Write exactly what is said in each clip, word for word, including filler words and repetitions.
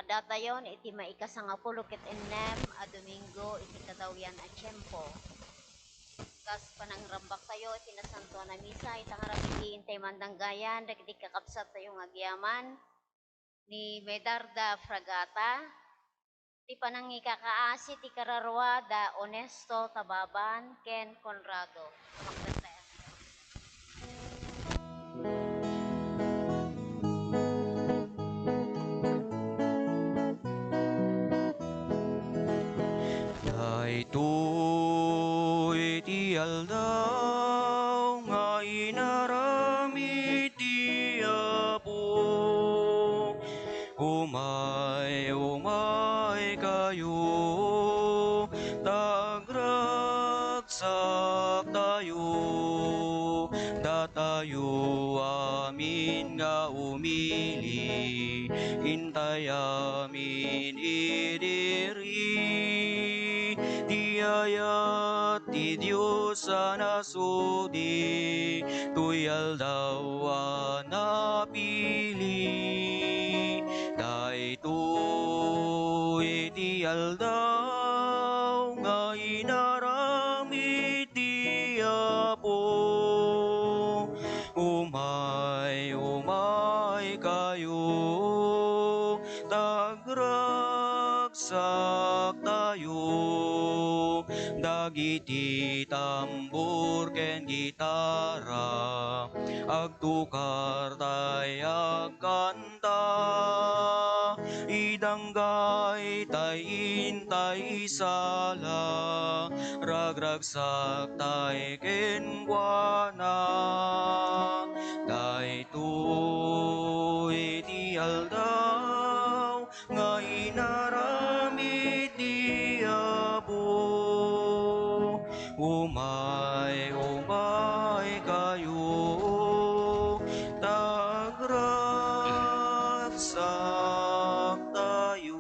Datayon iti maikasangapulo ket ennem a Domingo iti kadawian a tiempo. Kas panangrambaktayo iti nasantoan a misa, ita ngarud iti intay mandanggayan dagiti kakabsattayo nga agyaman ni Medarda Fragata, ti panangikakaasi ti kararua da Onesto Tababan ken Conrado. Makdagtayan. Daytoy ti aldaw nga inaramid ti Apo. Umay, umay kayo, ta agragsaktayo. Datayo amin nga umili, intay amin idiri ti ayat ti Dios a nasudi toy aldaw a napili. Daytoy ti aldaw nga inaramid ti Apo. Umay, umay kayo, ta agragsaktayo. Dagiti tambor ken gitara, agtukartay agkanta. Idanggaytay intay isala, ragragsaktayo kenkuana. Daytoy ti aldaw nga inaramid ti Apo. Umay, umay kayo, ta agragsaktayo.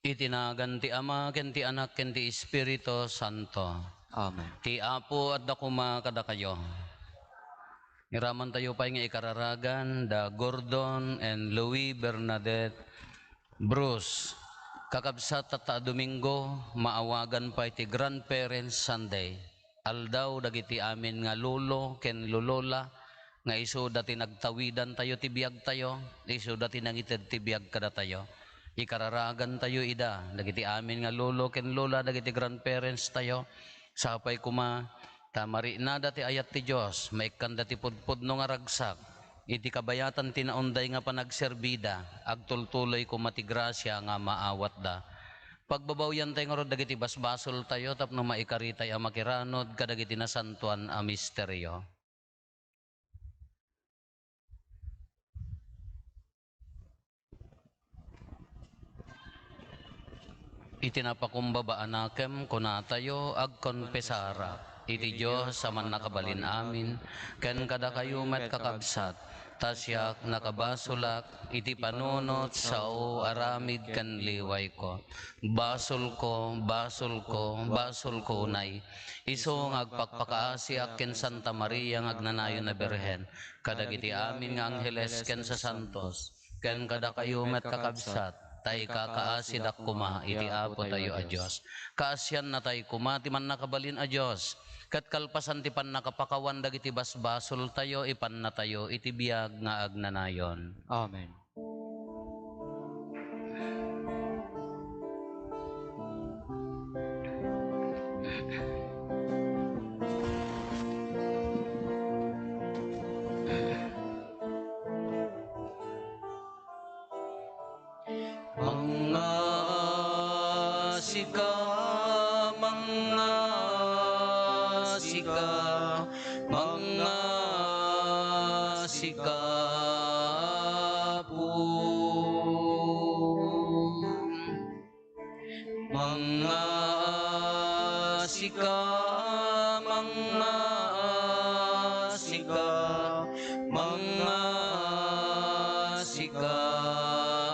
Iti nagan ti Ama, ken ti Anak, ken ti Espiritu Santo. Amen. Ti Apo adda koma kadakayo. Iramantayo pay nga ikararagan da Gordon and Louis Bernadette Bruce. Kakabsat, tatta a Domingo, maawagan pay ti Grandparents' Sunday. Aldaw dagiti amin nga lolo ken lolola nga isuda ti nagtawidantayo ti biagtayo, isuda ti nangited ti biag kadatayo. Ikararagantayo ida, dagiti amin nga lolo ken lola, dagiti grandparents tayo. Sapay koma ta marinada ti ayat ti Dios, maikkanda ti pudpudno nga ragsak iti kabayatan ti naunday nga panagserbida, agtultuloy koma ti grasia nga maawatda. Pagbabawiantayo ngarud dagiti basbasoltayo tapno maikaritay a makiranud kadagiti nasantoan a misterio. Iti napakumbaba a nakem, kunatayo, agkonpesarak iti Dios a Mannakabalin-amin, ken kadakayo met, kakabsat, ta siak, nakabasolak iti panunot, sao, aramid ken liwayko. Basolko, basolko, basolko unay. Isu nga agpakpakaasiak ken Santa Maria nga agnanayon a Birhen, kadagiti amin nga angheles ken sasantos, ken kadakayo met, kakabsat, ta ikakaasidak koma iti Apotayo a Dios. Kaasiannatay koma ti Mannakabalin a Dios, ket kalpasan ti pannakapakawan dagiti basbasoltayo, ipannatayo iti biag nga agnanayon. Amen. Mangngaasika, mangngaasika, mangngaasika, Apo. Mangngaasika, mangngaasika, mangngaasika,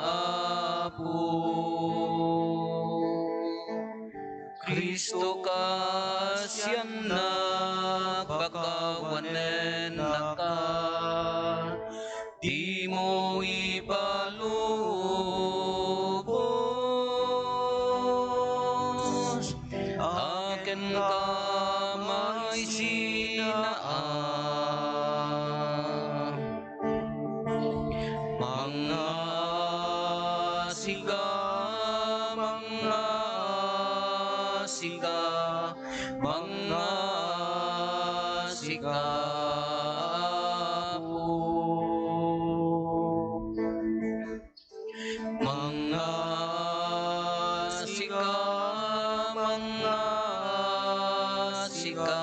Apo. Cristo, kaasiannak, pakawanennaka. sika, Apo. Mangngasika, mangngasika,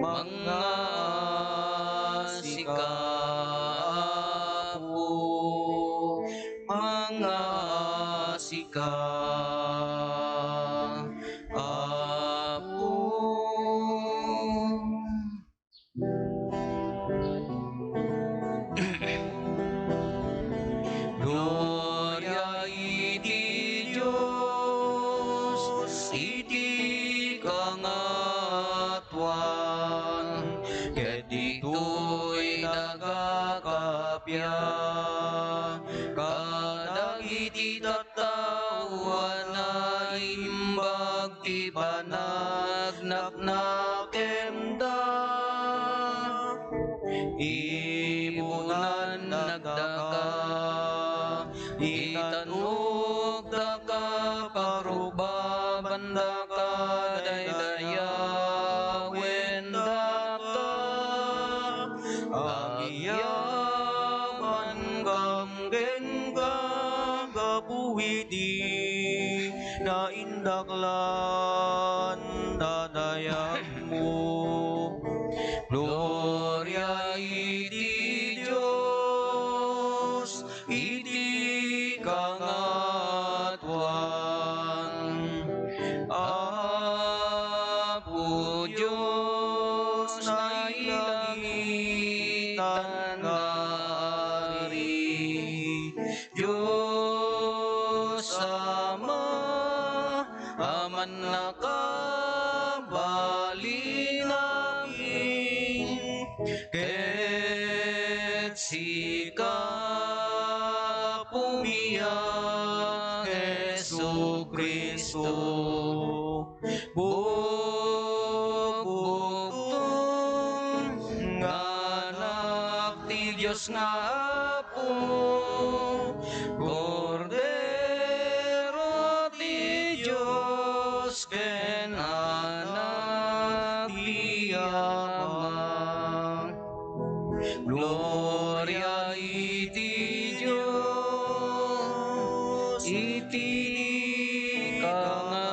mangngasika, Apo. Mangngasika, Apo. Gloria iti Dios iti kangatuan, ket ditoy nagakappia kadagiti tattao a naimbag ti panagnagnaknakemda. Ipunannakdaka, itannogdaka, parubabandaka, daydayawendaka. Agyamankam kenka gapu iti naindaklan a dayagmo. Gloria iti Dios iti kangatuan. Apo Dios, nailangitan nga Ari, Dios Ama, a mannakabalin, ket sika, Apomi a Jesu-Cristo, bugbugton nga Anak ti Dios nga Apo, Kordero ti Dios ken Anak ti Ama. Gloria iti Dios iti kangatuan.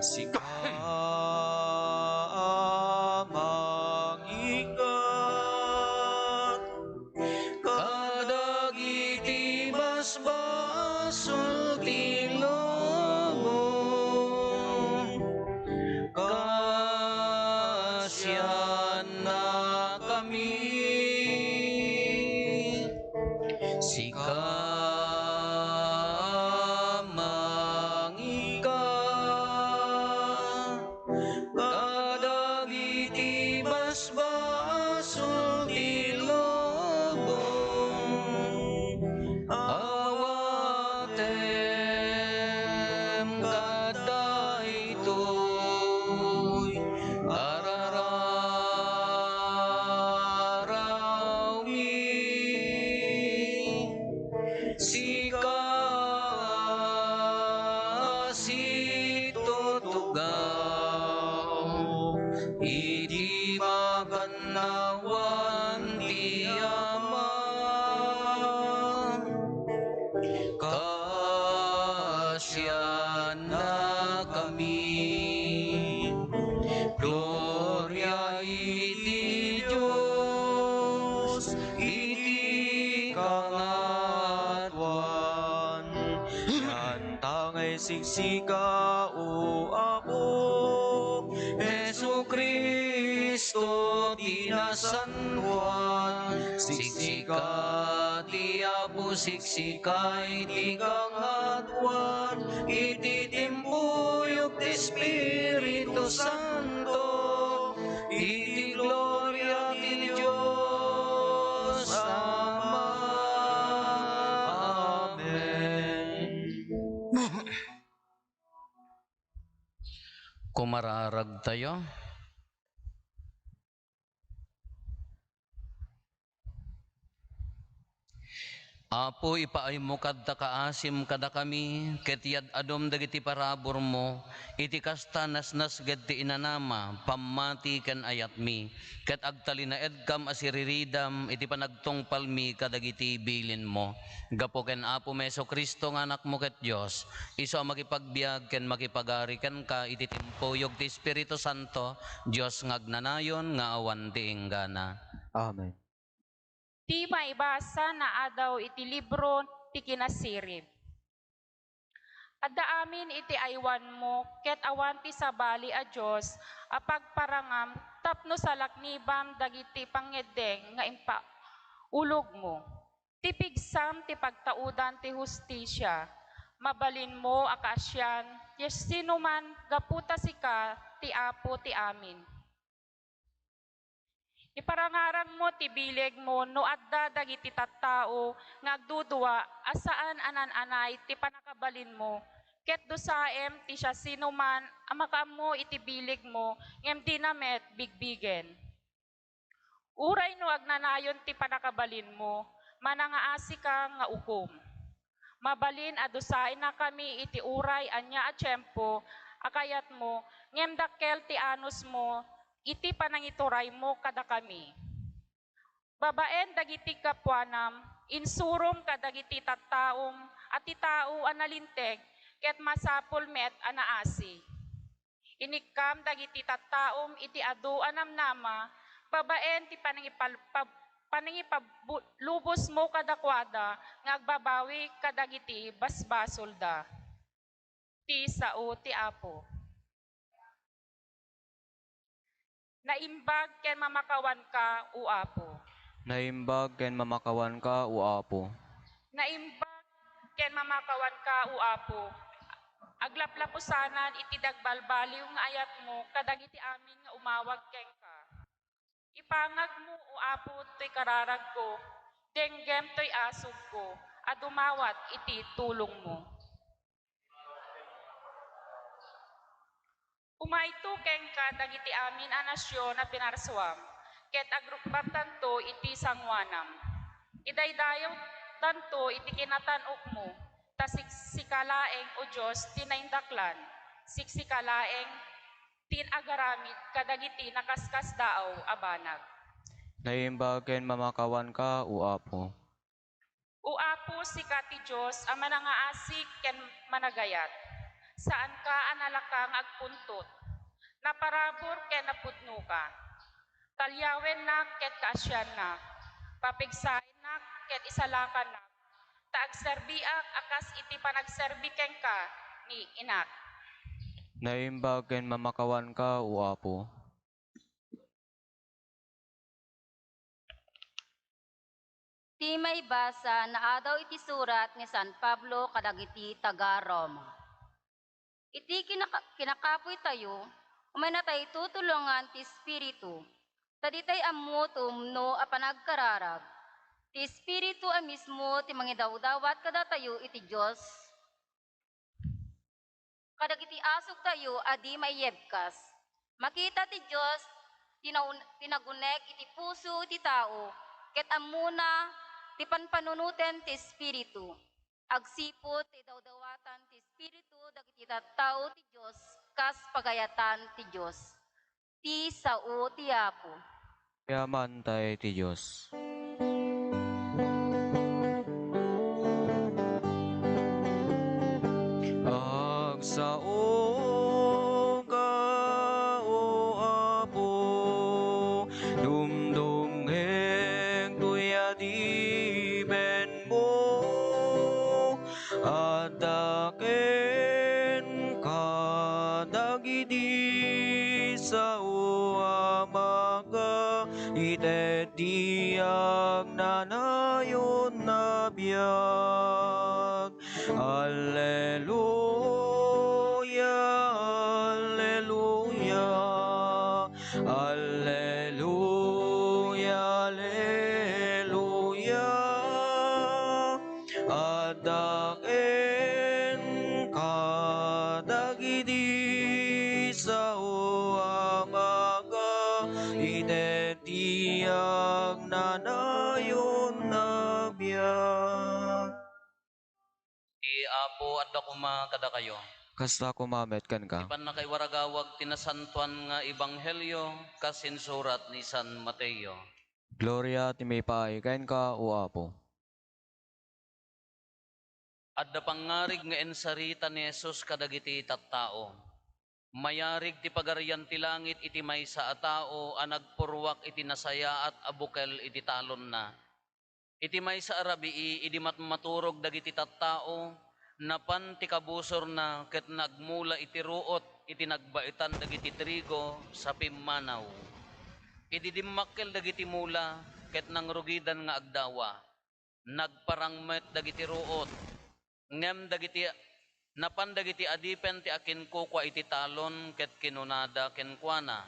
Sika a mangikat kadagiti basbasol ti lubong, kaasiannakami. Sika a mangikat kadagiti basbasol ti lubong, awatem kadaytoy a rararawmi. Sika a situtugaw iti makannawan ti Ama, kaasiannakami. Gloria iti Dios iti kangatuan. Dianta nga isiksika, O Apo, Jesu-Cristo ti nasantoan. Siksika ti Apo, siksika iti kangatuan, iti timpuyog ti Espiritu Santo, iti gloria ti Dios Ama. Amen. Kumararagtayo. Apo, ipaaymo kadta kaasim kadakami, ket yad-adom dagiti paraburmo, iti kasta nasnasged ti inanama, pammati ken ayatmi, ket agtalinaedkam a siriridam iti panagtungpalmi kadagiti bilinmo. Gapu ken Apomi Jesu-Cristo nga Anakmo ket Dios, isu a makipagbiag ken makipagari kenka iti timpuyog ti Espiritu Santo, Dios nga agnanayon nga awan ti inggana. Amen. Ti maibasa naadaw iti libro ti Kinasirib. Adda amin iti aywanmo, ket awan ti sabali a Dios a pagparangam tapno salaknibam dagiti pangngeddeng nga impaulogmo. Ti pigsam ti pagtaudan ti hustisia, mabalinmo a kaasian, ti sinuman gapu ta sika ti Apo ti amin. Iparangarangmo ti bilegmo no adda dagiti tattao nga agdudua a saan a nan-anay ti pannakabalinmo, ket dusaem ti siasinoman a makaammo iti bilegmo ngem dina met bigbigen. Uray no agnanayon ti pannakabalinmo, manangaasika nga ukom. Mabalin a dusaennakami iti uray ania a tiempo a kayatmo, ngem dakkel ti anusmo iti panangituraymo kadakami. Babaen dagiti gapuanam, insurom kadagiti tattaom a ti tao a nalinteg ket masapul met a naasi. Inikkam dagiti tattaom iti adu a namnama babaen ti panangipal-, pab-, panangipabulubosmo kadakuada nga agbabawi kadagiti basbasolda. Ti sao ti Apo. Naimbag ken mamakawanka, O Apo. Naimbag ken mamakawanka, O Apo. Naimbag ken mamakawanka, O Apo. Aglaplapusanan iti dagbalbaliw nga ayatmo kadagiti amin nga umawag kenka. Ipangagmo, O Apo, toy kararagko, denggem toy asugko a dumawat iti tulongmo. Umayto kenka dagiti amin a nasion a pinarsuam, ket agrukbattanto iti sangoanam. Idaydayawtanto iti kinatan-okmo, ta siksika laeng, O Dios, ti naindaklan, siksika laeng ti agaramid kadagiti nakaskasdaaw a banag. Naimbag ken mamakawanka, O Apo. O Apo, sika ti Dios a manangaasi ken managayat. Saanka a nalaka nga agpuntot. Naparabur ken napudnoka. Taliawennak ket kaasiannak. Papigsaennak ket isalakannak. Ta agserbiak a kas iti panagserbi kenka ni inak. Naimbag ken mamakawanka, O Apo. Ti maibasa naadaw iti surat ni San Pablo kadagiti taga-Roma. Iti kinaka-, kinakapuy tayo, umaynatay tutulongan ti Espiritu, ta ditay ammo ti umno a panagkararag. Ti Espiritu a mismo ti mangidawdawat kadatayo iti Dios kadagiti asugtayo a di maiyebkas. Makita ti Dios ti naun-, ti nagunek iti puso ti tao, ket ammona ti panpanunoten ti Espiritu. Agsipud ti dawdawatan ti Espiritu dagiti tattao ti Dios kas pagayatan ti Dios. Ti sao ti Apo. Yaman tay ti Dios. Agsaoka, O Apo, dumdumngeg toy adipenmo. Adda kenka dagiti sao a makaited ti agnanayon a biag. Alleluia, alleluia. Alleluia, alleluia. Adda kenka dagiti sao a makaited ti agnanayon a biag. Apo, adda koma kadakayo. Kasta koma met kenka. Ti pannakaiwaragawag ti nasantoan nga ebanghelio kas insurat ni San Mateo. Gloria ti maipaay kenka, O Apo. Adda pangngarig nga insarita ni Jesus kadagiti tattao. Mayarig ti Pagarian ti Langit iti maysa a tao a nagpurruak iti nasayaat a bukel iti talonna. Iti maysa a rabii, idi matmaturog dagiti tattao, napan ti kabusorna ket nagmula iti ruot iti nagbaetan dagiti trigo sa pimmanaw. Idi dimmakkel dagiti mula ket nangrugidan nga agdawa, nagparang met dagiti ruot. Ngem dagiti, napan dagiti adipen ti akinkukua iti talon ket kinunada kenkuana,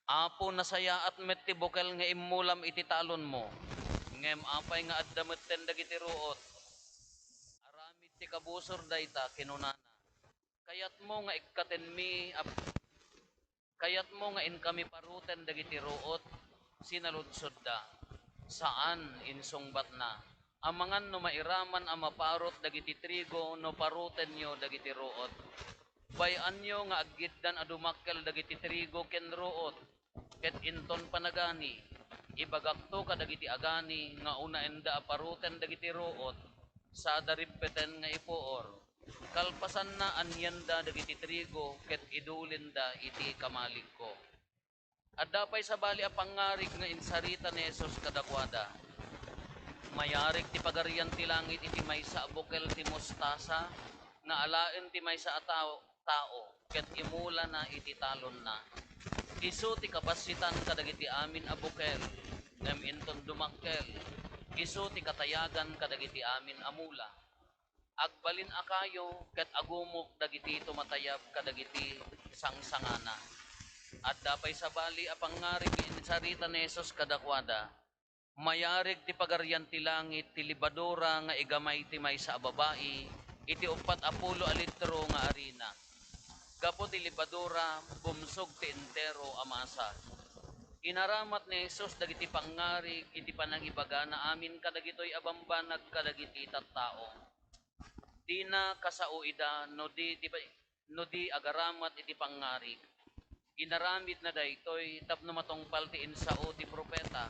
"Apo, nasayaat met ti bukel nga immulam iti talonmo. Ngem apay nga adda metten dagiti ruot?" Aramid ti kabusor dayta, kinunana, "Kayatmo nga ikkatenmi a Kayatmo nga inkami paruten dagiti ruot?" Sinaludsodda. "Saan," insungbatna. "Amangan no mairaman a maparut dagiti trigo no parutenyo dagiti ruot. Bay-anyo nga aggiddan a dumakkel dagiti trigo ken ruot, ket inton panagani, ibagakto kadagiti agani nga unaenda a paruten dagiti ruot, sada rippeten nga ipuor." Kalpasanna, anienda dagiti trigo ket idulinda iti kamaligko. Adda pay sabali a pangngarig nga insarita ni Jesus kadakuada. Mayarig ti Pagarian ti Langit iti maysa a bukel ti mostasa nga alaen ti maysa a tao, tao, ket imulana iti talonna. Isu ti kabassitan kadagiti amin a bukel, ngem inton dumakkel, isu ti katayagan kadagiti amin a mula. Agbalin a kayo ket agumok dagiti tumatayab kadagiti sangsangana. Adda pay sabali a pangngarig nga insarita ni Jesus kadakuada. Mayarig ti Pagarian ti Langit ti lebadura nga igamay ti maysa a babai iti uppat a pulo a litro nga arina. Gapu ti lebadura, bumsog ti entero a masa. Inaramat ni Jesus dagiti pangngarig iti panangibagana amin kadagitoy a bambanag kadagiti tattao. Dina kasao ida no di ti, no di agaramat iti pangngarig. Inaramidna daytoy tapno matungpal ti insao ti profeta.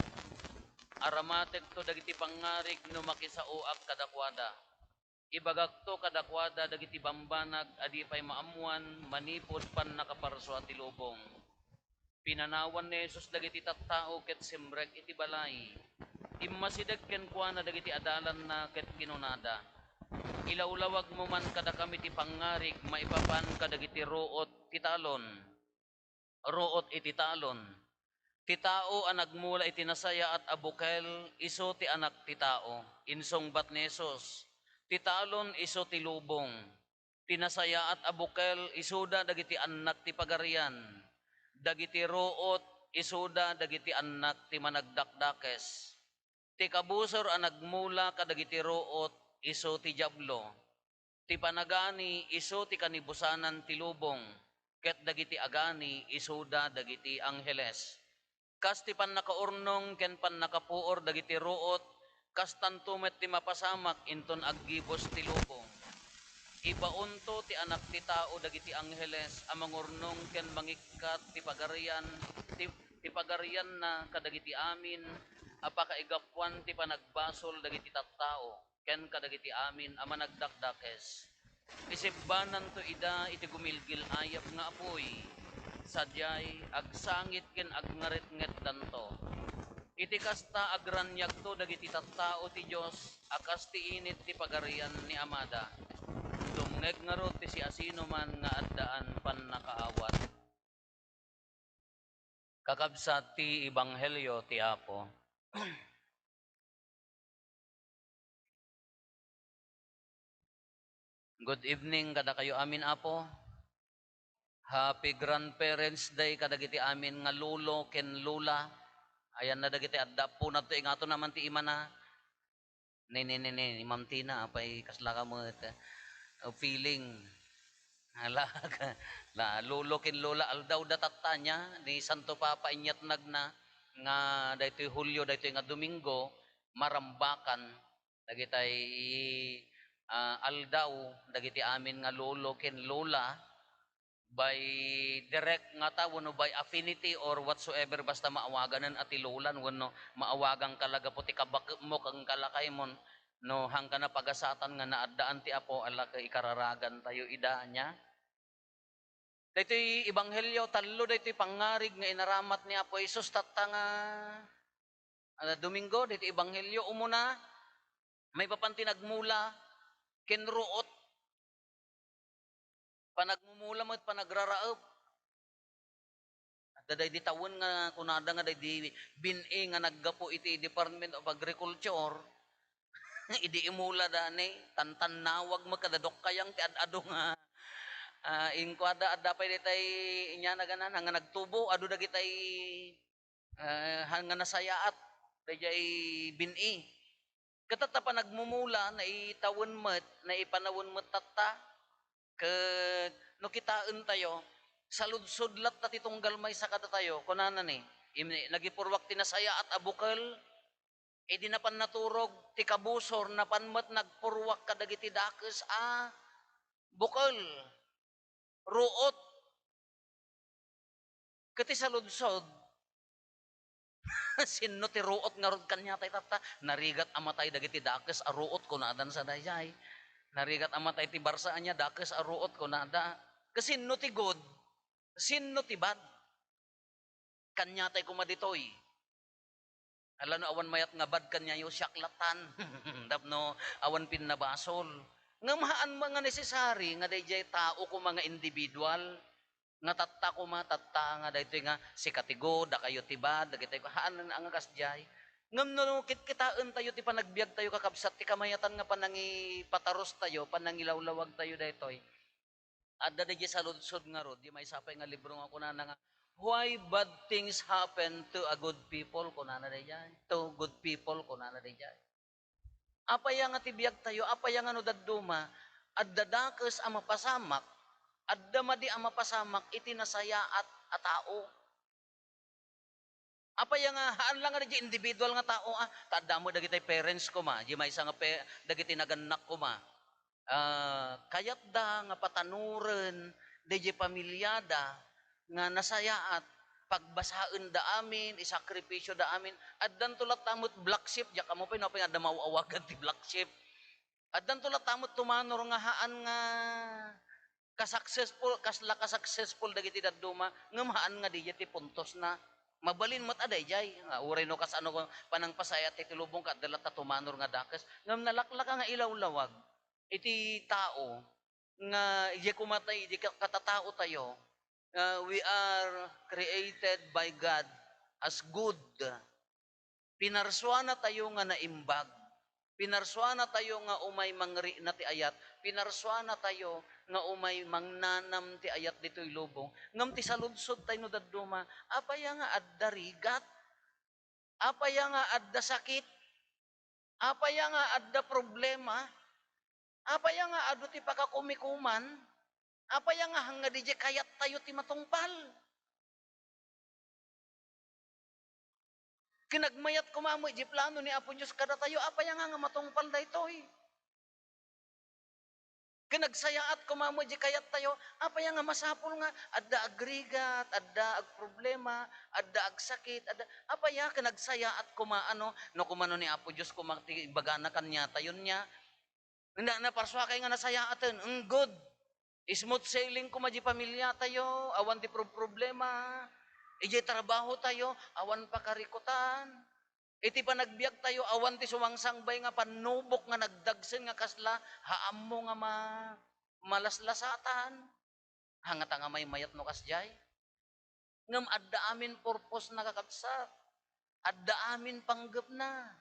Aramatekto dagiti pangngarig no makisaoak kadakuada. Ibagakto kadakuada dagiti bambanag a di pay maammoan manipud pannakaparsua ti lubong. Pinanawan ni Jesus dagiti tattao ket simrek iti balay. Immasideg kenkuana dagiti adalanna ket kinunada, "Ilawlawagmo man kadakami ti pangngarig maipapan kadagiti ruot ti talon." Ruot iti talon. Ti tao a nagmula iti nasayaat a bukel, isu ti Anak ti Tao. Insungbat ni Jesus, "Ti talon isu ti lubong. Ti nasayaat a bukel, isuda dagiti annak ti Pagarian. Dagiti ruot, isuda dagiti annak ti Managdakdakes. Ti kabusor a nagmula kadagiti ruot, isu ti Diablo. Ti panagani, isu ti kanibusanan ti lubong, ket dagiti agani, isuda dagiti angheles. Kas ti pannakaurnong ken pannakapuor dagiti ruot, kastanto met ti mapasamak inton aggibus ti lubong. Ibaonto ti Anak ti Tao dagiti angheles a mangurnong ken mangikkat ti pagarian, ti, ti pagarianna kadagiti amin a pakaigapuan ti panagbasol dagiti tattao ken kadagiti amin a managdakdakes. Isibbananto ida iti gumilgil-ayab nga apuy, sadiay agsangit ken agngaretngetdanto. Iti kasta, agraniagto dagiti tattao ti Dios a kas ti init ti pagarian ni Amada. Dumngeg ngarud ti siasinoman nga addaan pannakaawat." Kakabsat ti Ebanghelio ti Apo. Good evening kadakayo amin, Apo. Happy Grandparents Day kadagiti amin nga lolo ken lola. Ayanna dagiti adda appo, nadto ingato naman ti imana. Ni, ni, ni, ni, ni Ma'am Tina, apay kasla ka met, uh, feeling. Ala, la, lolo ken lola, aldaw da tatta nia, ni Santo Papa inyatnagna nga daytoy Hulio, daytoy nga Domingo, marambakan, dagitay ah, aldaw dagiti amin nga lolo ken lola, by direct ngata wenno by affinity or whatsoever, basta maawaganen a ti lolan wenno maawaganka la gapu ti kabaketmo ken kalakaymon, no, hangkana pagasatan nga naaddaan ti Apo, ala ket ikararagantayo ida, ania? Daytoy ebanghelio, tallo daytoy pangngarig nga inaramat ni Apo Jesus tatta nga, ah, Domingo, daytoy ebanghelio. Umuna, maipapan ti nagmula ken ruot. Panagmumula met, panagraraep. Adda daydi tawen nga kunada nga daydi bin-i nga naggapu iti Department of Agriculture. Idi imulada ni, tantannawag met kada dukkayang ti ad-adu nga, ah, inkuada, adda pay daytay inya nagana nga nagtubo, adu dagitay, ah, han-, nga nasayaat dayjay bin-i. Ket tatta panagmumula, naitawen met, naipanawen met tatta. Ket no kitaentayo, saludsod latta ti tunggal maysa kadatayo, kunana ni, im-, nagipurruak ti nasayaat a bukel, idi napan naturog ti kabusor, napan met nagpurruak kadagiti dakes a bukel, ruot. Ket ti saludsod, sinno ti ruot ngarud kaniatay tatta? Narigat a matay dagiti dakes a ruot, kunadan sadaysay. Narigat a matay ti barsa ania, dakes a ruot, kunada. Ket sinno ti good? Sinno ti bad? Kaniatay koma ditoy. Ala no awan mayat nga bad kaniayo, siak lattan. Tapno awan pinnabasol. Ngem haan met nga necessary nga daydiay tao koma nga individual, nga tatta koma, tatta nga daytoy nga sika ti good, dakayo ti bad, dagitoy, haan nga kasdiay. Ngem no kitkitaentayo ti panagbiagtayo, kakabsat, ti kamayatan nga panangipatarustayo, panangilawlawagtayo daytoy. Adda daydiay saludsod ngarud, di maysa pay nga libro nga kunana nga, "Why bad things happen to a good people?" kunana daydiay. To good people, kunana daydiay. Apay a nga ti biagtayo, apay a nga no dadduma, adda dakes a mapasamak, adda madi a mapasamak iti nasayaat a tao. Apay a nga, haan la nga daydiay individual nga tao, ah, ta adda met dagitay parents koma, di maysa nga pe-, dagiti nagannak koma. Ah, kayatda nga patanoren daydiay pamilyada nga nasayaat, pagbasaenda amin, isakripisioda amin. Addanto latta met black sheep, diak ammo pay no apay nga adda maaw-awagan ti black sheep. Addanto latta met tumanor nga haan nga ka-successful, kasla ka-successful dagiti dadduma, ngem haan nga daydiay ti puntosna. Mabalin met a daydiay, nga uray no kasano panangpasayaat ti lubong ket adda latta tumanor nga dakes, ngem nalaklaka nga ilawlawag iti tao nga idiay koma tay, idiay ka-, katataotayo, nga we are created by God as good. Pinarsuanatayo nga naimbag. Pinarsuanatayo nga umay mangrikna ti ayat. Pinarsuanatayo nga umay mangnanam ti ayat ditoy lubong. Ngem ti saludsodtayo no dadduma, apay a nga adda rigat? Apay a nga adda sakit? Apay a nga adda problema? Apay a nga adu ti pakakumikuman? Apay a nga hangngadi diay kayattayo ti matungpal? Ken nagmayat koma met diay plano ni Apo Dios kadatayo, apay a nga, nga matungpal daytoy? Ken nagsayaat koma met diay kayattayo, apay a nga masapul nga adda agrigat, adda agproblema, adda agsakit, adda, apay a ken nagsayaat koma, ano, no kumano ni Apo Dios koma ti ibagana kaniatayo nia? Na-, naparsuakay nga nasayaaten, mm, good. Smooth sailing koma diay pamiliatayo, awan ti prob-, problema. Idiay trabahotayo, awan pakarikutan. Iti panagbiagtayo, awan ti sumangsangbay nga pannubok nga nagdagsen nga kasla, ha ammo nga ma-, malaslasatan. Hangata nga maymayat no kasdiay. Ngem adda amin purpose na, kakabsat. Adda amin panggepna.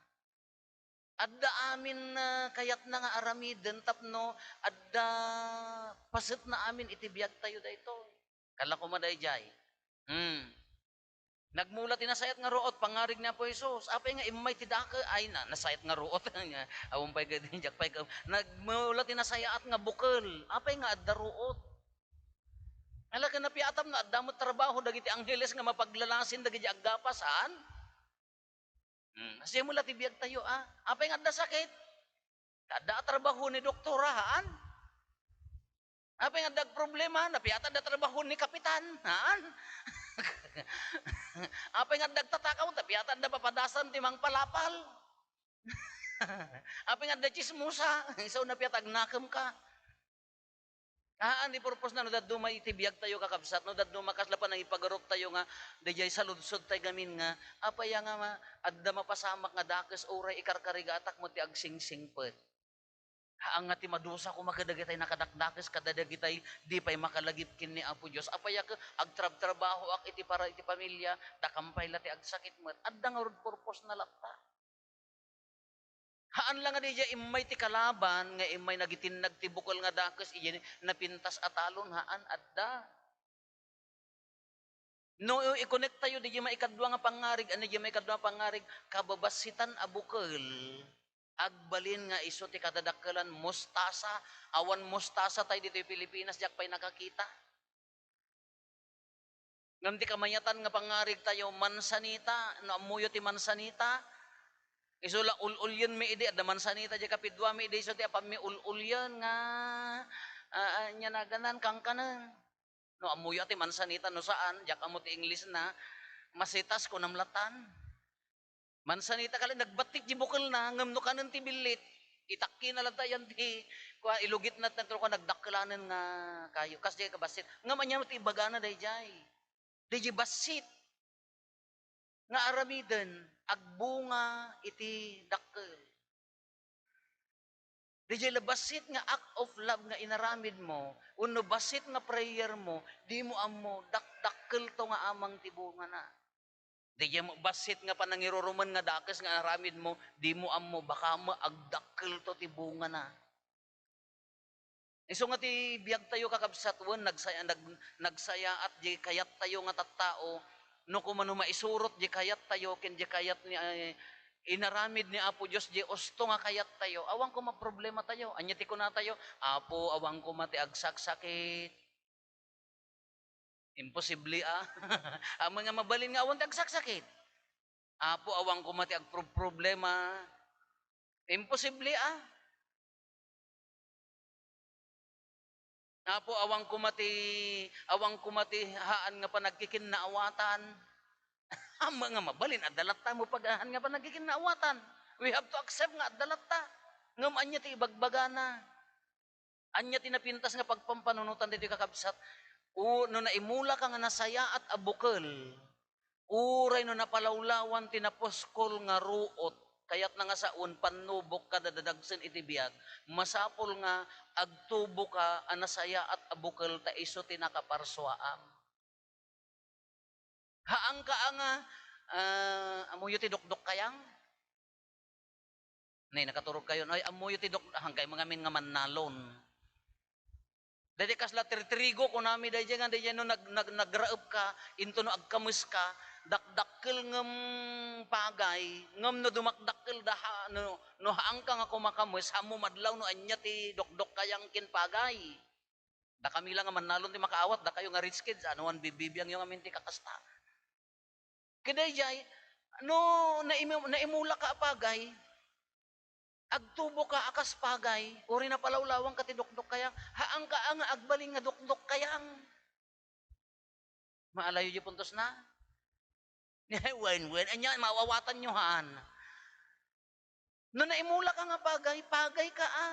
Adda amin, ah, kayatna nga aramiden tapno adda pasetna amin iti biagtayo daytoy. Kalla koma daydiay. Hmm. Nagmula ti nasayaat nga ruot, pangngarig ni Apo Jesus. Apay nga immay ti dake-, ay, na, nasayaat nga ruot. Awan pay gaydi, diak pay ka-, nagmula ti nasayaat nga bukel. Apay nga adda ruot? Ala, ken napiatam no adda met trabaho dagiti angheles nga mapaglalasin dagiti aggapas, haan? Hmm, simula ti biagtayo, ah. Apay nga adda sakit? Adda a trabaho ni doktora, haan? Apay nga adda problema, napiatan da trabaho ni kapitan, haan? Apay nga adda tatakaw, napiatan da papadasan ti mangpalapal. Apay nga adda chismosa, isu napiat agnakem ka. Haan, ti purpose na no dadduma iti biag tayo, kakabsat, no dadduma kasla panangipagaruptayo nga, dayjay saludsod tay gamin nga, apay nga ma-, adda mapasamak nga dakes uray ikarkarigatak mo ti agsingsingpet. Haan nga ti madusa koma kadagitay nakadakdakes, kadagitay di pay makalagip ken ni Apo Dios. Apay a ke-, agtrabtrabahoak iti para iti pamilya, dakam pay la ti agsakit met. Adda ngarud purpose na latta. Haan la nga dayjay immay ti kalaban nga immay nagitinnag ti bukel nga dakes, idiay napintas a talon, haan, adda. No i-connect tayo, dayjay maikadua nga pangngarig, ania dayjay maikadua nga pangngarig, kababassitan a bukel, agbalin nga isu ti kadadakkelan, mustasa, awan mustasa tayo ditoy Pilipinas, diak pay nakakita. Ngem ti kamayatan nga pangngarig tayo, mansanita. No ammoyo ti mansanita, isu la ul-ulyenmi idi, adda mansanita diay kapiduami idi, isu ti apammi ul-ulyen nga, ah, ah, ania naganan, kangkanen. No ammoyo ti mansanita, no saan, diak ammo ti English na, masitas kunam latan. Mansanita ka la, nagbattit diay bukelna, ngem no kanen ti billit, itakkina latta yan ti, kua, ilugitna, ta kua, nagdakkelanen nga kayo. Kas diay kabassit. Ngem ania ti ibagana dayjay? Dayjay bassit nga aramiden, agbunga iti dakkel. Dayjay la bassit nga act of love nga inaramid mo, wenno bassit nga prayer mo, dimo ammo, dakdakkelto nga amang ti bungana. Dayjay mo bassit nga panangirurumen nga dakes nga aramid mo, dimo ammo, baka mo agdakkelto ti bungana. Isu nga ti biag tayo, kakabsat, wen nagsaya-, nag-, nagsayaat diay kayat tayo nga tattao, no koma no maisurot diay kayat tayo ken diay kayat ni, ay, inaramid ni Apo Dios diay usto nga kayat tayo, awan koma problema tayo. Ania ti kuna tayo? Apo, awan koma ti agsaksakit. Imposible, a. Ammom nga mabalin nga awan ti agsaksakit. Apo, awan koma ti agproproblema. Imposible, a. Apo, awan koma ti, awan koma ti haan nga panagkikinnaawatan. Ammom nga mabalin, adda latta mo pag-, haan nga panagkikinnaawatan. We have to accept nga adda latta. Ngem ania ti ibagbagana? Ania ti napintas nga pagpampanunotan ditoy, kakabsat? O, no naimulaka nga nasayaat a bukel, uray no napalawlawan ti napuskol nga ruot, kayatna nga sawen, pannubok kada dadagsen iti biag, masapul nga agtuboka a nasayaat a bukel ta isu ti nakaparsuaam. Haanka a nga, ah, ammoyo ti dokdok kayang? Nay, nakaturog kayo. Ay, ammoyo ti dok-, haankayo ngamin nga mannalon. Daydi kasla tirtrigo, kunami daydi nga, daydi no nag-, nag-, nagraep ka, into no agkames ka, dakdakkel ngem pagay, ngem no dumakdakkel da ha-, no, no haanka nga kumakames, haanmo madlaw no ania ti dokdok kayang ken pagay. Dakami la nga mannalon ti makaawat, dakayo nga rich kids, ano, wan bibibiangyo ngamin ti kakasta. Kadaydiay, no naimi-, naimulaka a pagay, agtuboka a kas pagay, uray napalawlawanka ti dokdok kayang, haanka a nga agbalin nga dokdok kayang. Maalayo diay puntosna? Wen, wen, ania, maawatanyo haan. No naimulaka nga pagay, pagayka a.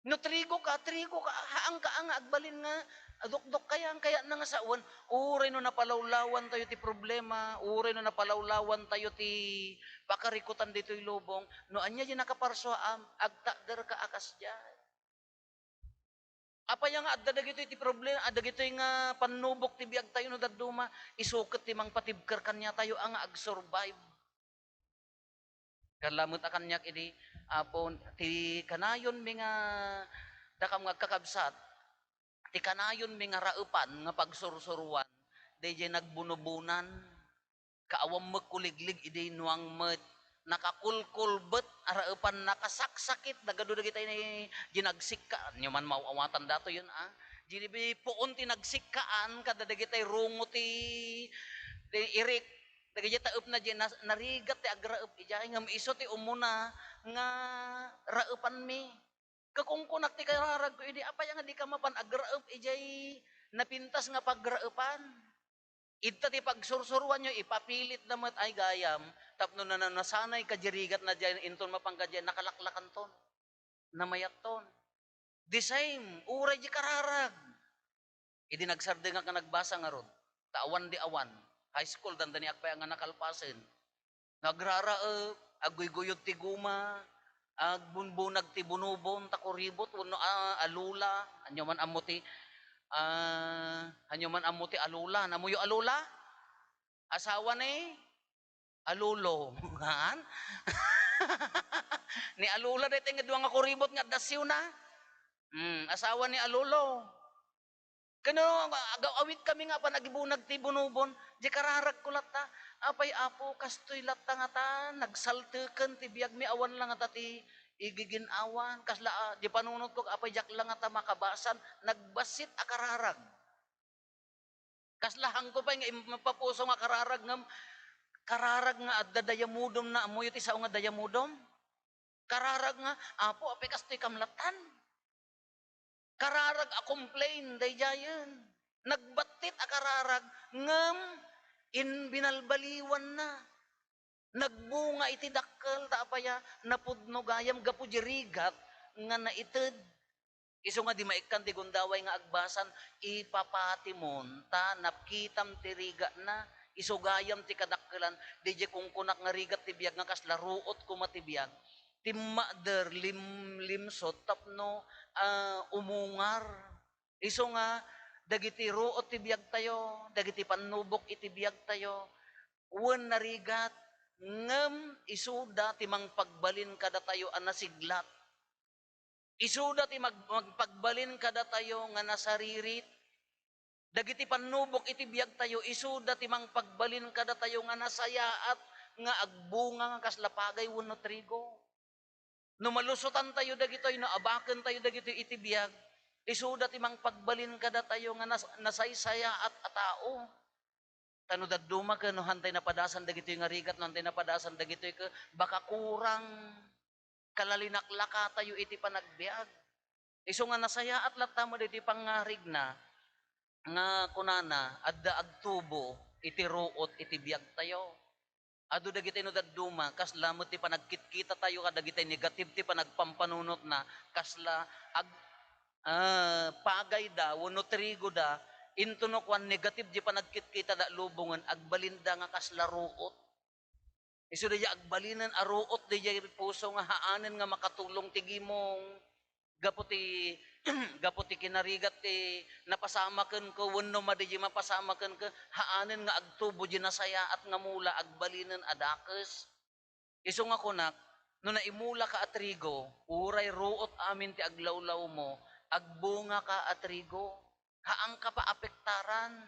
No trigoka, trigoka a. Haanka a nga agbalin nga dokdok kayang, kayatna nga sawen, uray no napalawlawantayo ti problema, uray no napalawlawantayo ti pakarikutan ditoy lubong, no ania diay nakaparsuaam, agtakderka a kasdiay. Apay nga adda dagitoy ti problem-, adda dagitoy nga pannubok ti biagtayo no dadduma, isu ket ti mangpatibker kaniatayo a nga agsurvive. Kalla met a kaniak idi, Apo, ti kanayonmi nga dakam nga agkakabsat, ti kanayonmi nga raepan nga pagsursuroan, daydiay nagbunobonan. Kaawan met kuliglig idi nuang met. Nakakulkulbet a raepan, nakasaksakit, nagadu dagitay ni, di nagsikka-, ania man maaw-awatan datoyen, a. Di, di, puon ti nagsikkaan, kada dagitay rungo ti, ti irik. Dagiti taepna diay nas-, narigat ti agraep idiay, ngem isu ti umuna nga raepanmi. Kakunkunak ti kararagko idi, apay nga dika mapan agraep idiay napintas nga pagraepan? Ita ti pagsursuroanyo, ipapilit da met, ay gayam, tapno nana-, nasanay ka di rigatna diay, inton mapan ka diay, nakalaklakanton, namayatton. The same, uray di kararag. Idi nagsardengak nga nagbasa ngarud, ta awan di awan, high school, dandaniak pay nga nakalpasen. Nagraraep, agguyguyod ti guma, agbunbunag ti bunubon, ta kuribot, wenno, ah, alula, ania man ammo ti, ah, ania man ammo ti alula. Namuyo alula? Asawa ni Alolo. Haan? Ni Alula daytoy nga dua nga kuribot nga adda siuna. Hmm, asawa ni Alolo. Kano, aga-, awitkami nga apan agibunag ti bunubon, di kararagko latta. Apay, Apo, kastoy latta ngata, nagsalteken ti biagmi, awan la ngata ti igigin-awan. Kasla, ah, di panunotko, apay, diak la ngata makabasan, nagbassit a kararag. Kasla hangko pay nga im-, mapapuso nga kararag ngem, kararag nga adda dayamudomna, ammoyo ti sao nga dayamudom? Kararag nga, "Apo, apay kastoy kam lattan?" Kararag a complain daydiayen. Nagbattit a kararag ngem in-, binalbaliwanna. Nagbunga iti dakkel, ta apaya, napudno gayam gapu di rigat nga naited. Isu nga di maikkan ti gundaway nga agbasan, ipapatimon, ta nakitam ti rigatna. Isu gayam ti kadakkelan, daydiay kunkunak nga rigat ti biag nga kasla ruot koma ti biag. Timmakder, lim-, limsut tapno, ah, umungar. Isu nga dagiti ruot ti biagtayo, dagiti pannubok iti biagtayo, wen narigat, ngem isuda ti mangpagbalin kadatayo a nasiglat. Isuda ti mag-, magpagbalin kadatayo nga nasaririt. Dagiti pannubok iti biagtayo, isuda ti mangpagbalin kadatayo nga nasayaat nga agbunga nga kasla pagay wenno trigo. No malusotantayo dagitoy, no abakentayo dagitoy iti biag, isuda ti mangpagbalin kadatayo nga nas-, nasaysayaat a tao. Ta no dadduma ken no hantay napadasan dagitoy nga rigat, no hantay napadasan dagitoy ke, baka kurang kalalinaklakatayo iti panagbiag. Isu nga nasayaat latta met iti pangngarigna nga kunana, adda agtubo iti ruot iti biagtayo. Adu dagiti no dadduma, kasla met ti panagkitkitatayo kadagiti negative ti panagpampanunotna, kasla ag-, ah, pagayda wenno trigoda, intono kuan negative ti panagkitkitada lubongen, agbalinda nga kasla ruot. Isu daydiay agbalinen a ruot daydiay puso nga haanen nga makatulong ti gimong. Gapu ti, gapu ti kinarigat ti napasamakenko wenno madi di mapasamakenko, haanen nga agtubo di nasayaat nga mula agbalinen a dakes. Isu nga kunak, no naimulaka a trigo, uray ruot amin ti aglawlawmo, agbungaka a trigo. Haanka pa apektaran.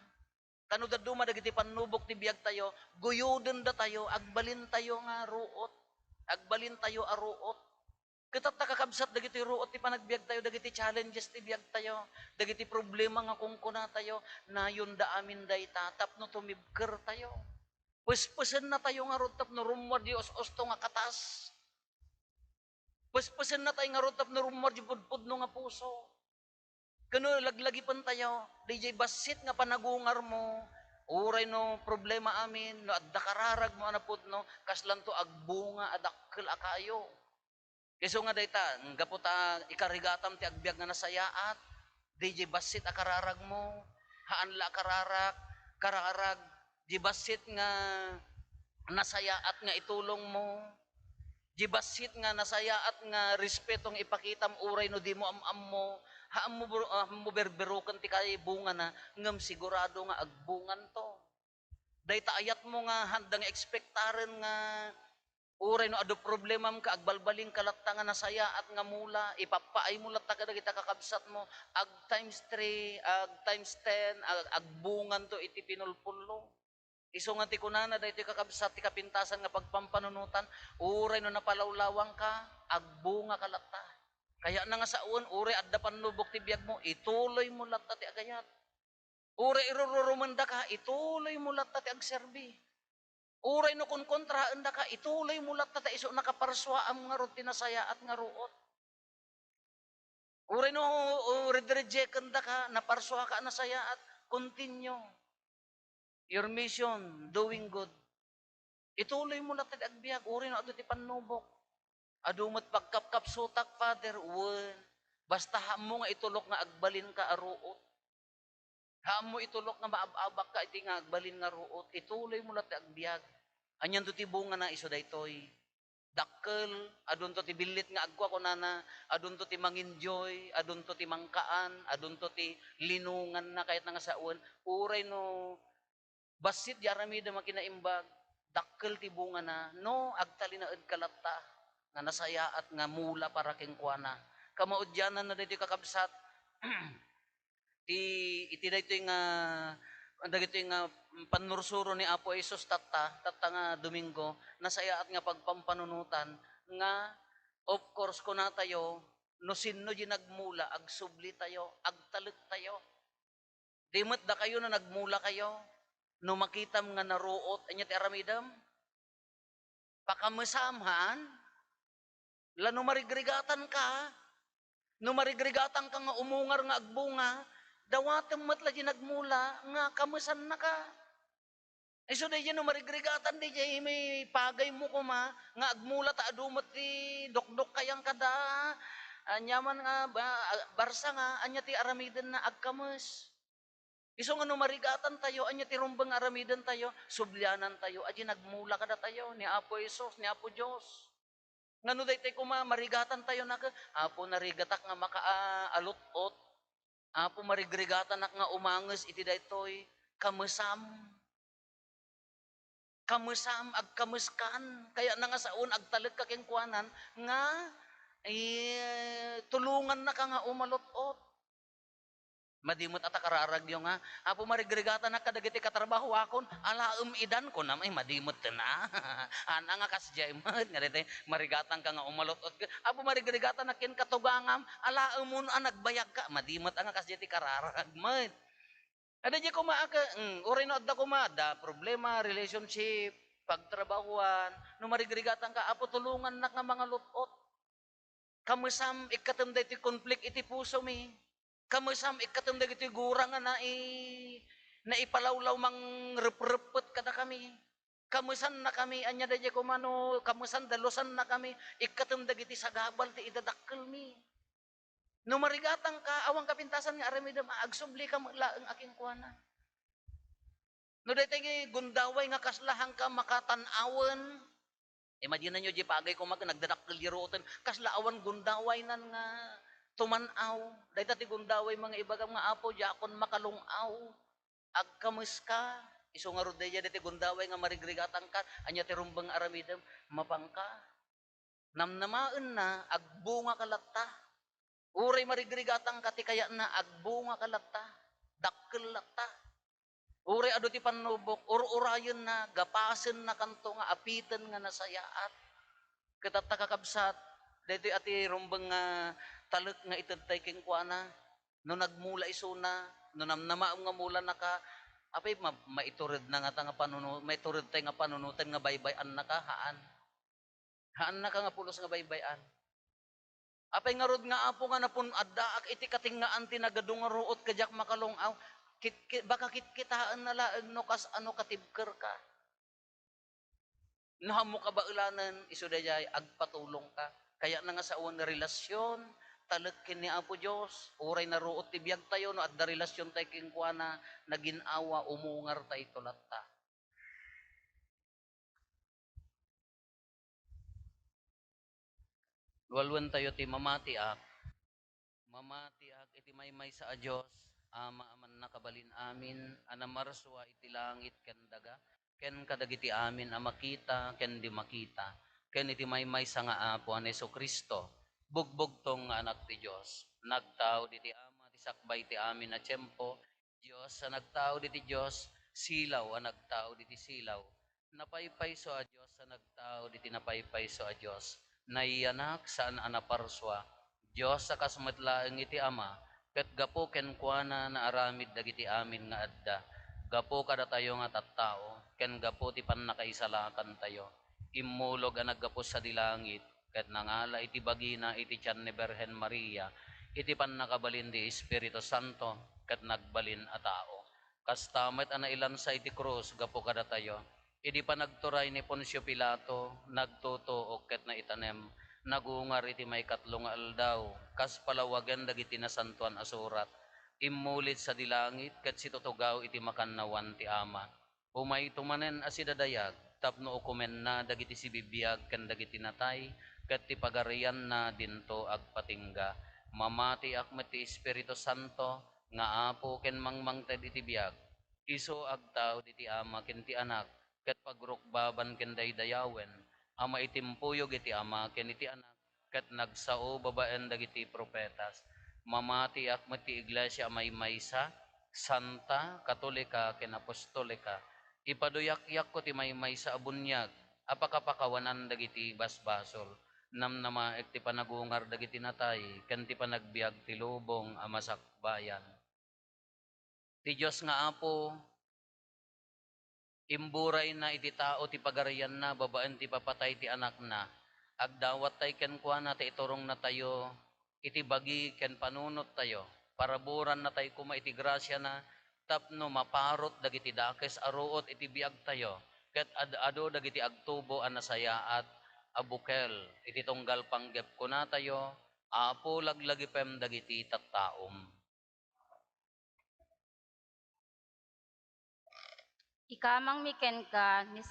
Kano dadduma dagiti pannubok ti biagtayo, guyodendatayo, agbalintayo nga ruot. Agbalintayo a ruot. Ket tatta, kakabsat, dagitoy ruot ti panagbiagtayo, dagiti challenges ti biagtayo, dagiti problema nga kunkunatayo, nayonda amin dayta tapno tumibkertayo. Pespesennatayo ngarud tapno rummuar di us-usto nga katas. Pespesennatayo ngarud tapno rummuar di pudpudno nga puso. Kano laglagipentayo, daydiay bassit nga panagungarmo, uray no problema amin, no adda kararagmo a napudno, kaslanto agbunga a dakkel a kayo. Isu nga dayta, gapu ta ikarigatam ti agbiag nga nasayaat, daydiay bassit a kararagmo, haan la a kararak, kararag, di bassit nga nasayaat nga itulongmo, di bassit nga nasayaat nga respeto nga ipakitam uray no dimo am-ammo, haanmo bur-, haanmo berberoken ti kay bungana, ngem sigurado nga agbunganto. Dayta ayatmo nga handa nga ekspektaren nga uray no adu problemam ka, agbalbalinka latta nga nasayaat nga mula, ipappaaymo latta kadagiti kakabsatmo, ag times three, ag times ten, ag-, agbunganto iti pinulpullo. Isu nga ti kunana daytoy kakabsat ti kapintasan nga pagpampanunotan, uray no napalawlawangka, agbungaka latta. Kayatna nga sawen, uray adda pannubok ti biagmo, ituloymo latta ti agayat. Uray irururumendaka, ituloymo latta ti agserbi. Uray no kunkontraendaka, ituloy mo latta ta isu nakaparsuaam ngarud ti nasayaat nga ruot. Uray no, o, red-rejectendaka, naparsuaka a nasayaat, continue your mission, doing good. Ituloy mo latta ti agbiag, uray no adu ti pannubok. Adu met pagkapkapsutak, Father, wen. Basta ammo nga itulok nga agbalinka a ruot. Ammo itulok nga maab-abakka iti nga agbalin nga ruot. Ituloy mo latta ti agbiag. Anianto ti bungana isu daytoy? Dakkel, adunto ti billit nga agkua, kunana, adunto ti manginjoy, adunto ti mangkaan, adunto ti linunganna, kayatna nga sawen. Uray no bassit ti aramidem a kinaimbag, dakkel ti bungana, no agtalinaedka latta nga nasayaat nga mula para kenkuana. Kamaudiananna daytoy, kakabsat, ti, iti daytoy nga, dagitoy nga pannursuro ni Apo Jesus tatta, tatta nga Domingo, nasayaat nga pagpampanunotan nga, of course, kunatayo, no sinno di nagmula, agsublitayo, agtalektayo. Di met dakayo no nagmulakayo, no makitam nga naruot, ania ti aramidem? Pakamesam, haan? La no marigrigatanka, no marigrigatanka nga umungar nga agbunga, dawatem met la di nagmula nga kamesannaka. Isu daydiay no marigrigatan daydiay, may pagaymo koma nga agmula ta adu met ti dokdok kayang kada, ania man nga ba-, barsa nga, ania ti aramidenna? Agkames. Isu nga no marigatantayo, ania ti rumbeng nga aramidentayo? Sublianantayo a di nagmula kadatayo ni Apo Jesus, ni Apo Dios. Ngano daytoy koma, marigatantayo nak-, Apo, narigatak nga makaalot-ot. Apo, marigrigatanak nga umanges iti daytoy. Kamesam. Kamesam, agkameskan. Kayatna nga saon, agtalekka kenkuanan nga, eh, tulongannaka nga umalot-ot. Madi met a ta kararagyo nga, "Apo, marigrigatanak kadagiti katrabahoakon, alaem idan," kunam, ay, madi met ten a. Haan nga kasdiay met, nga daytoy, marigatanka nga umalot-ot. "Apo, marigrigatanak ken katugangam, alaemon a nagbayagka." Madi met a nga kasdiay ti kararag met. Adda diay koma a ka-, mm, uray no adda koma, adda problema, relationship, pagtrabahoan, no marigrigatanka, "Apo, tulongannak nga mangalot-ot." Kamesam, ikkatem daytoy konflikt iti pusomi. Kamesam, ikkatem dagitoy gurang nga nai-, naipalawlaw, mangrep-reppet kadakami. Kamesannakami, ania daydiay koma no kamesan, dalusannakami, ikkatem dagiti sagabal ti idadakkelmi. No marigatanka, awan kapintasan nga aramidem, a, agsublika met laeng a kenkuana. No daytoy nga gundaway nga kasla, haanka makatan-awen, imaginanyo, diay pagay koma ket nagdadakkel diay ruoten, kasla awan gundawaynan nga tuman-aw. Dayta ti gundaway nga ibagam nga, "Apo, diakon makalung-aw." Agkameska. Isu ngarud daydiay daytoy gundaway nga marigrigatanka, ania ti rumbeng nga aramidem? Mapanka. Namnamaenna, agbungaka latta. Uray marigrigatanka ti kayatna, agbungaka latta. Dakkel latta. Uray adu ti pannubok, ur-urayenna, gapasennakanto nga apiten nga nasayaat. Ket tatta, kakabsat, daytoy a ti rumbeng nga talek nga itedtay kenkuana. No nagmula isuna, no namnamaem nga mulanaka, apay, ma-, maituredna ngata nga panuno-, maituredtay nga panunoten nga baybay-annaka? Haan. Haannaka nga pulos nga baybay-an. Apay ngarud nga, Apo, nga napun-, addaak iti katengngaan ti nagadu nga ruot ket diak makalung-aw? Kit-, kit-, baka kitkitaenna laeng no kasano katibkerka. No ammo kabaelanen, isu daydiay, agpatulongka. Kayatna nga sawen nga relasyon, talek ken ni Apo Dios, uray naruot ti biagtayo, no adda relasyontayo kenkuana, nagin-awa, umungartayto latta. Lualuentayo ti mamatiak. Mamatiak iti maymaysa a Dios, Ama a mannakabalin amin, a namarsua iti langit ken daga, ken kadagiti amin a makita ken di makita, ken iti maymaysa nga Apo a ni Jesu-Cristo, bugbugtong nga Anak ti Dios, nagtao diti Ama ti sakbay ti amin a tiempo, Dios a nagtao diti Dios, silaw a nagtao diti silaw, napaypayso a Dios a nagtao diti napaypayso a Dios, nayanak saan a naparsua, Dios a kas met laeng iti Ama, ket gapu kenkuana naaramid dagiti amin nga adda. gapu kadatayo nga tattao, ken gapu ti pannakaisalakantayo. Immulog a naggapu sadi langit, ket nangala iti bagina iti tian ni Birhen Maria, iti pannakabalin ti Espiritu Santo, ket nagbalin a tao. Kasta met a nailansa iti krus gapu kadatayo. Idi panagturay ni Poncio Pilato, nagtutuok ket naitanem, nagungar iti maikatlo nga aldaw, kas palawagen dagiti Nasantoan a Surat. Immulit sadi langit ket situtugaw iti makannawan ti Ama. Umayto manen a sidadayag tapno ukomenna dagiti sibibiag ken dagiti natay, ket ti pagarianna dinto agpatingga. Mamatiak met ti Espiritu Santo nga Apo ken mangmangted iti biag. Isu agtaud iti Ama ken ti Anak, ket pagrukbaban ken daydayawen, a maitimpuyog iti Ama ken iti Anak, ket nagsao babaen dagiti profetas. Mamatiak met ti iglesia a maymaysa, santa, katolika, ken apostolika. Ipaduyakyakko ti maymaysa a buniag a pakapakawanan dagiti basbasol. Namnamaek ti panagungar dagiti natay ken ti panagbiag ti lubong a masakbayan. Ti Dios nga Apo, imburayna iti tao ti pagarianna babaen ti ipapatay ti Anakna. Agdawattay kenkuana ta iturongnatayo iti bagi ken panunottayo. Paraburannatay koma iti grasiana tapno maparut dagiti dakes a ruot iti biagtayo, ket ad-adu dagiti agtubo a nasayaat a bukel iti tunggal panggep. Kunatayo, Apo, laglagipem dagiti tattaom. Ikamangmi kenka ni,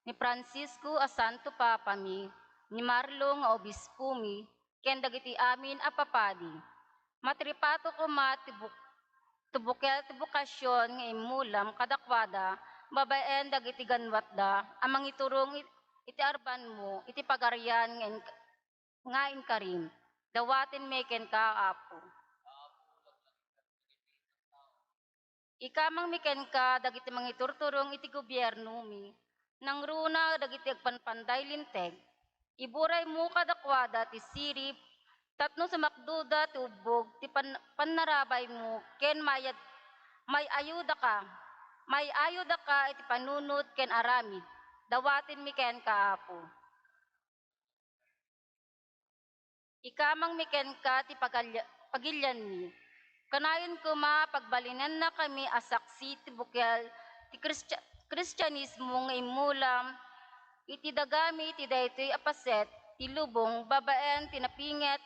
ni Francisco a Santo Papami, ni Marlo nga Obispomi, ken dagiti amin a papadi. Matripato koma ti buk-, ti bukel ti bokasyon nga immulam kadakuada babaen dagiti ganwatda a mangiturong it-, iti arbanmo iti pagarian nga in-, nga inkarim. Dawatenmi kenka, Apo. Ikamangmi kenka dagiti mangiturturong iti gobiernomi, nangruna dagiti agpanpanday linteg. Iburaymo kadakuada ti sirib tapno sumakdoda ti ubbog ti pan-, pannarabaymo ken mayad-, may-ayudaka, may-ayudaka iti panunot ken aramid. Dawatenmi kenka, Apo. Ikamangmi kenka ti pagalya-, pagilianmi. Kanayon koma a pagbalinennakami a saksi ti bukel ti Kristia-, Kristianismo nga immulam iti dagami iti daytoy a paset ti lubong babaen ti napinget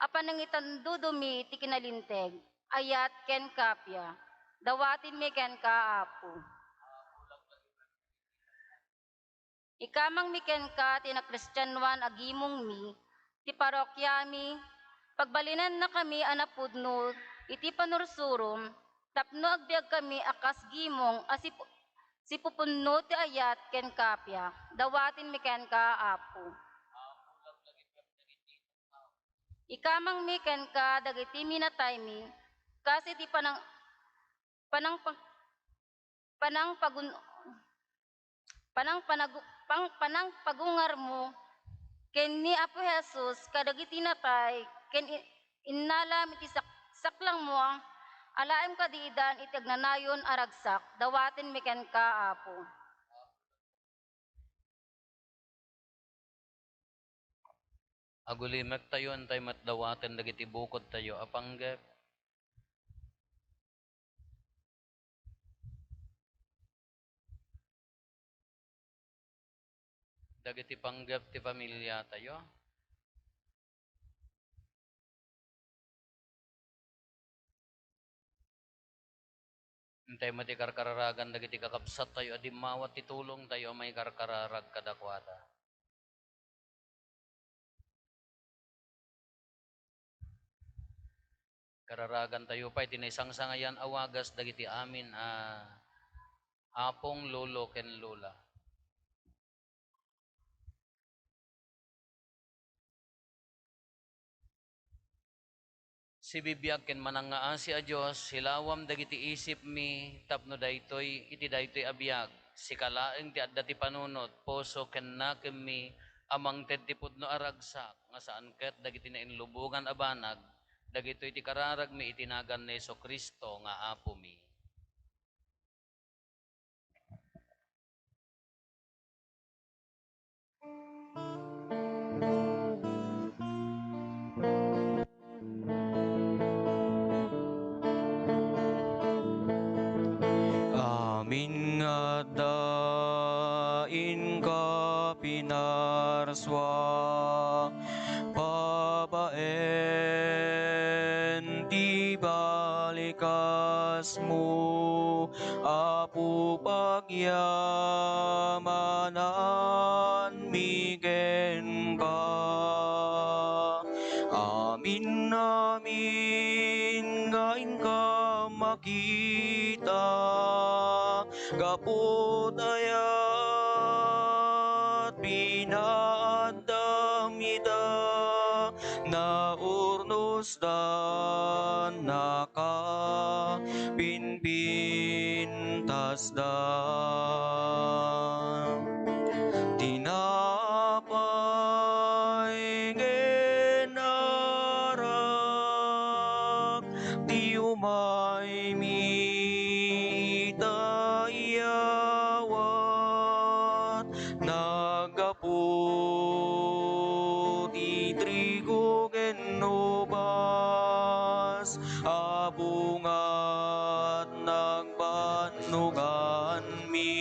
a panangitandudomi iti kinalinteg, ayat ken kappia. Dawatenmi kenka, Apo. Ikamangmi kenka ti nakristianoan a gimongmi, ti parokiami, pagbalinennakami a napudno iti panursurom, tapno agbiagkami a kas gimong a sipu-, sipupunno ti ayat ken kappia. Dawatenmi kenka, Apo. Ikamangmi kenka dagiti minataymi, kas iti panang-, panangpang-, panangpagun-, panangpanagu-, pang-, panangpagungarmo ken ni Apo Jesus kadagiti natay, ken i-, innalam iti sak-, saklangmo, alaem kadi idan iti agnanayon a ragsak. Dawatenmi kenka, Apo. Agulimektayo, intay met dawaten dagiti bukodtayo a panggep. Dagiti panggep ti familiatayo. Intay met ti karkararagan dagiti kakabsattayo a dimmawa ti tulongtayo a maikarkararag kadakuada. Kararagantayo pay ti naisangsangayan a wagas dagiti amin a apong, lolo, ken lola. Sibibiag ken manangngaasi a Dios, silawam dagiti isipmi tapno daytoy, iti daytoy a biag, sika laeng ti adda ti panunot, puso ken nakemmi a mangted ti pudno a ragsak, nga saan ket dagiti nainlubogan a banag, dagitoy ti kararagmi iti nagan ni Jesu-Cristo nga Apomi. Dainka pinarsua, babaen ti balikasmo, Apo, pagyamanan mi kenka. Amin, amin nga inka makita, gapu ta ayat pinaaddam ida, naurnusdan, nakapinpintasdan. Tinapay ken arak, ti umay mi ita iyawat, naggapu ti trigo ken ubas a bungat nagbannuganmi.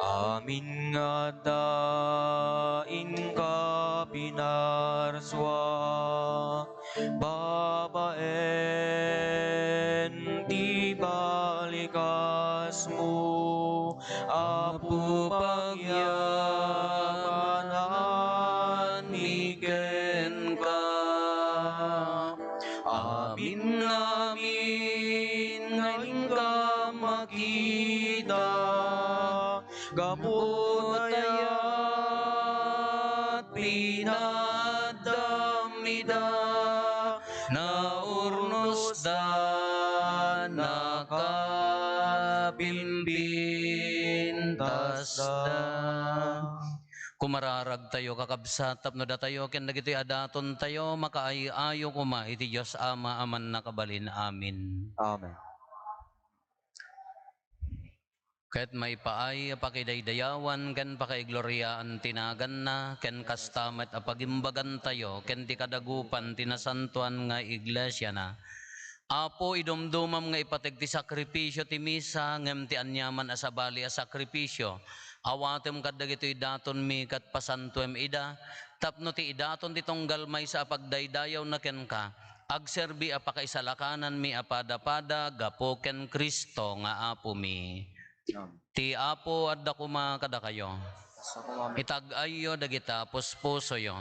Amin nga adda inka pinarsua, babaen ti balikasmo, Apo, pagyamanan mi kenka. Amin, amin nga inka makita, gapu ta ayat pinaaddam ida, naurnusdan, nakapinpintasdan. Kumararagtayo, kakabsat, tapno datayo ken dagitoy a datontayo makaay-ayo koma iti Dios Ama a mannakabalin. Amen. Amen. Ket maipaay a pakidaydayawan ken pakaigloriaan ti naganna, ken kasta met a pagimbagantayo ken ti kadagupan ti nasantoan nga iglesiana. Apo, idumdumam nga ipateg ti sakripisio ti misa, ngem ti aniaman a sabali a sakripisio, awatem kadagitoy datonmi ket pasantuem ida, tapno ti idaton ti tunggal maysa a pagdaydayawna kenka, agserbi a pakaisalakananmi a padapada gapu ken Cristo nga Apomi. Amen. Ti Apo adda koma kadakayo. Kasta koma met. Itag-ayyo dagita puspusoyo.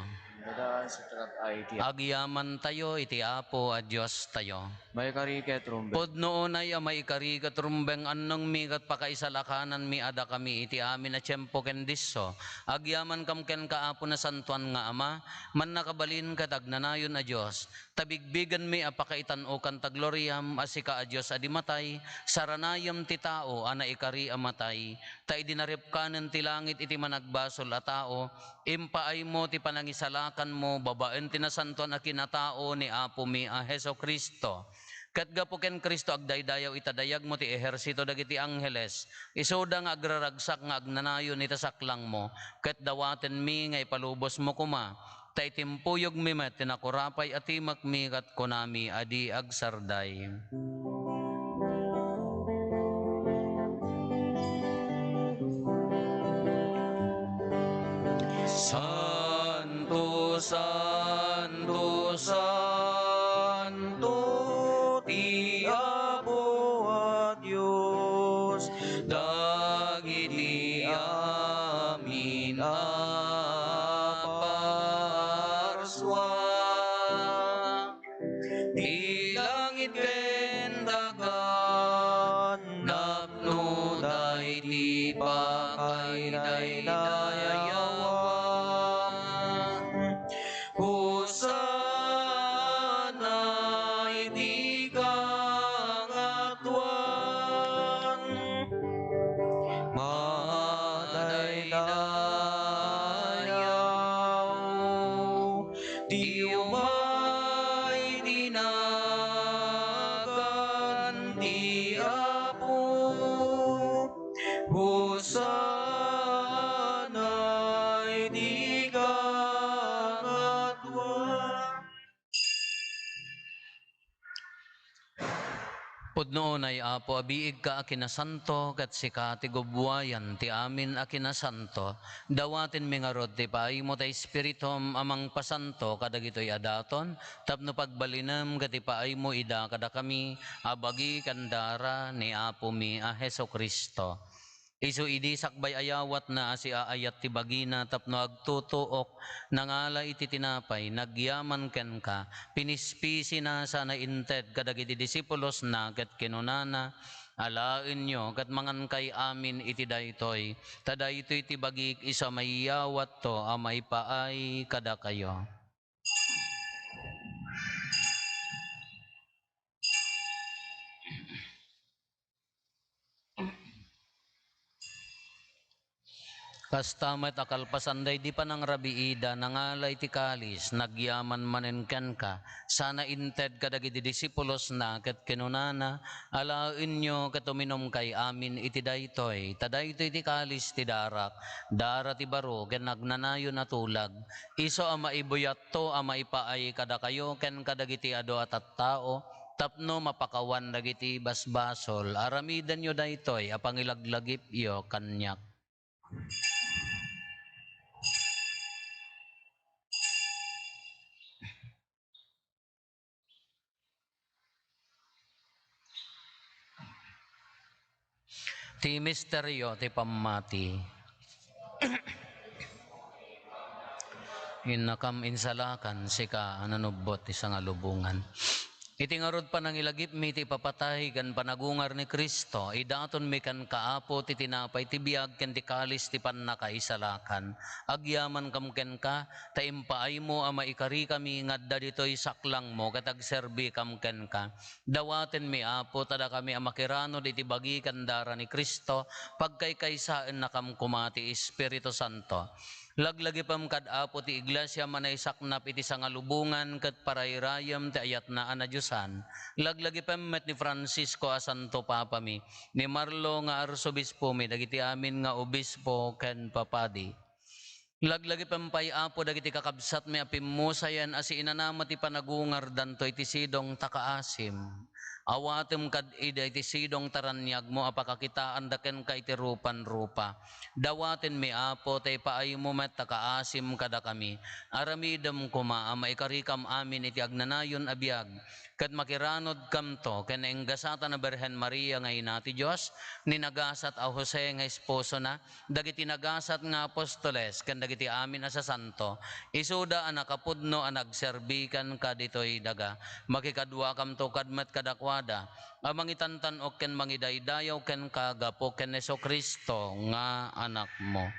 Dadaan sa tagag-ay ti Agyamantayo iti Apo a Diostayo. Maikari ket rumbeng. Pudno unay a maikari ket rumbeng, annongmi ket pakaisalakananmi a dakami iti amin a tiempo ken disso. Agyamankam kenka, Apo, nasantoan nga Ama, mannakabalin ket agnanayon a Dios. Ta bigbigenmi a pakaitan-okan ta gloriam a sika a Dios a di matay, saranayem ti tao a naikari a matay. Ta idi naripkanen ti langit iti managbasol a tao, impaaymo ti panangisalakanmo babaen ti nasantoan a kinatao ni Apomi a Jesu-Cristo. Ket gapu ken Cristo, agdaydayaw ita dayagmo ti ehersito dagiti angheles, isuda nga agraragsak nga agnanayon ita saklangmo, ket dawatenmi nga ipalubosmo koma, ta itimpuyogmi met ti nakurapay a timekmi ket kunami a di agsarday. Santo, santo, santo ti Apo a Dios, dagiti amin a parsua. Ti langit ken daga, napnoda iti pakaidaydayawan. Hosanna iti kangatoan. Madaydayaw ti umay iti nagan ti Apo. Hosanna iti kangatoan. No unay, Apo, a biigka a kinasanto, ket sika ti gubbuayan ti amin a kinasanto, dawatenmi ngarud ti paaymo ti Espiritum a mangpasanto kadagitoy a daton, tapno pagbalinem ket ipaaymo ida kadakami a bagi ken dara ni Apomi a Jesu-Cristo. Isu idi sakbay ayawatna a siaayat ti bagina tapno agtutuok, nangala iti tinapay, nagyaman kenka, pinispisina sana inted kadagiti disipulosna ket kinunana, "Alaenyo ket mangankay amin iti daytoy, ta daytoy ti bagik isu a maiyawatto a maipaay kadakayo." Kasta met a kalpasan daydi panangrabiida, nangala iti kalis, nagyaman manen kenka, sana inted kadagiti disipulosna, ket kinunana, "Alaenyo ket uminumkay amin iti daytoy, ta daytoy ti kalis ti darak, dara ti baro ken agnanayon a tulag, isu a maibuyatto a maipaay kadakayo ken kadagiti adu a tattao, tapno mapakawan dagiti basbasol. Aramidenyo daytoy a pangilaglagipyo kaniak." Ti misterio ti pammati. Innakam insalakan, sika a nanubbot ti sangalubongan. Iti ngarud panangilagipmi ti ipapatay ken panagungar ni Cristo, idatonmi kenka, Apo, ti tinapay ti biag ken ti kalis ti pannakaisalakan. Agyamankam kenka, ta impaaymo a maikarikami nga adda ditoy saklangmo ket agserbikam kenka. Dawatenmi, Apo, ta dakami a makiranod iti bagi ken dara ni Cristo, pagkaykaysaennakam koma ti Espiritu Santo. Laglagipem kad Apo ti Iglesia a naisaknap iti sangalubongan ket parayrayem ti ayatna a nadiosan. Laglagipem met ni Francisco a Santo Papami, ni Marlo nga Arsobispomi, dagiti amin nga obispo ken papadi. Laglagipem pay, Apo, dagiti kakabsatmi a pimmusayen a siinanama ti panagungardanto iti sidong ta kaasim. Awatem kad ida iti sidong ta raniagmo a pakakitaanda kenka iti rupan-rupa. Dawatenmi, Apo, ta ipaaymo met ta kaasim kadakami. Aramidem koma a maikarikam amin iti agnanayon a biag, ket makiranodkamto ken nainggasatan a Birhen Maria nga Ina ti Dios, ni nagasat a Jose nga esposona, dagiti nagasat nga apostoles, ken dagiti amin a sasanto, isuda a nakapudno a nagserbi kenka ditoy daga. Makikaduakamto kad met kadakuada, a mangitantan-ok ken mangidaydayaw kenka gapu ken Jesu-Cristo nga Anakmo.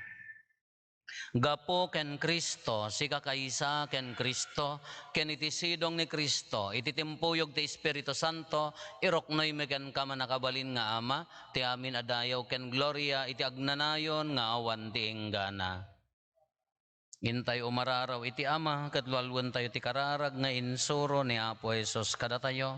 Gapu ken Cristo, sika kaysa ken Cristo, ken iti sidong ni Cristo, iti timpuyog ti Espiritu Santo, iruknoymi kenka, mannakabalin nga Ama, ti amin a dayaw ken gloria iti agnanayon nga awan ti inggana. Intay umararaw iti Ama, ket lualuentayo ti kararag nga insuro ni Apo Jesus kadatayo.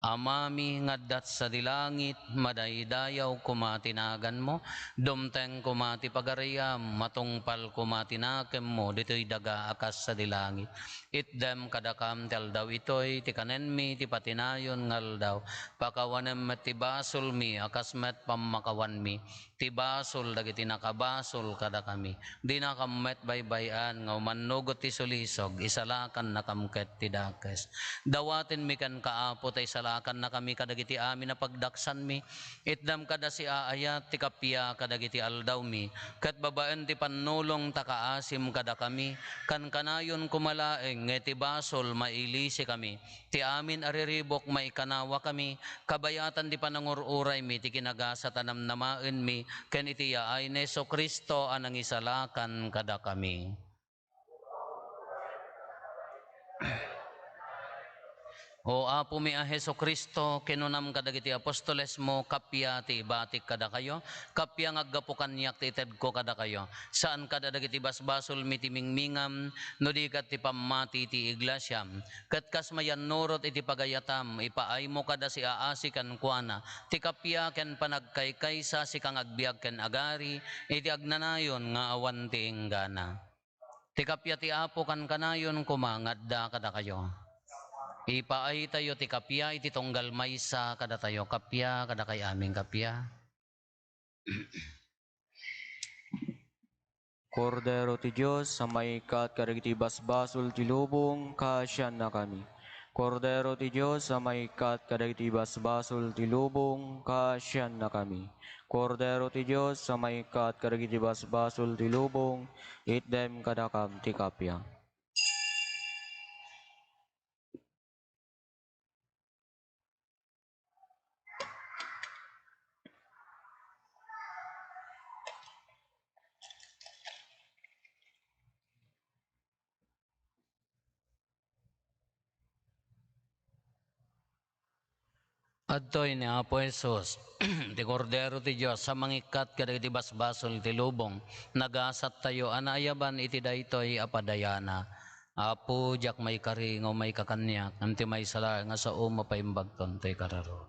Amami nga adda sadi langit, madaydayaw koma ti naganmo, dumteng koma ti pagariam, matungpal koma ti nakemmo ditoy daga a kas sadi langit. Itdem kadakam ti aldaw itoy ti kanenmi ti patinayon nga aldaw. Pakawanem met ti basolmi a kas met pammakawanmi ti basol dagiti nakabasol kadakami. Dinakam met baybay-an nga umannugot ti sulisog, isalakannakam ket ti dakes. Dawatenmi kenka, Apo, ta isalakannakami kadagiti amin a pagdaksanmi. Itdam kada siaayat ti kappia kadagiti aldawmi, ket babaen ti pannulong ta kaasim kadakami, kankanayon koma laeng nga iti basol mailisikami. Ti amin a riribuk maikanawakami, kabayatan ti panangur-uraymi ti kinagasat a namnamaenmi ken iti yaay ni Jesu-Cristo a nangisalakan kadakami. O Apomi a Jesu-Cristo, kinunam kadagiti apostolesmo, kappia ti ibatik kadakayo, kappia nga aggapu kaniak ti itedko kadakayo. Saan kada dagiti basbasolmi ti mingmingam, no di ket ti pammati ti iglesiam. Ket kas mayannurot iti pagayatam, ipaaymo kada siaasi kenkuana ti kappia ken panagkaykaysa, sika nga agbiag ken agari iti agnanayon nga awan ti inggana. Ti kappia ti Apo kankanayon koma nga adda kadakayo. Ipaaytayo ti kappia iti tunggal maysa kadatayo. Kappia, kadakay amin, kappia. Kordero ti Dios a maikkat kadagiti basbasol ti lubong, kaasiannakami. Kordero ti Dios a maikkat kadagiti basbasol ti lubong, kaasiannakami. Kordero ti Dios a maikkat kadagiti basbasol ti lubong, itdem kadakam ti kappia. Adtoy ni Apo Jesus, ti Kordero ti Dios a mangikkat kadagiti basbasol ti lubong. Nagasattayo a naayaban iti daytoy a padayana. Apo, diak maikari nga umayka kaniak, ngem ti maysa laeng a saom a paimbagton ti kararo.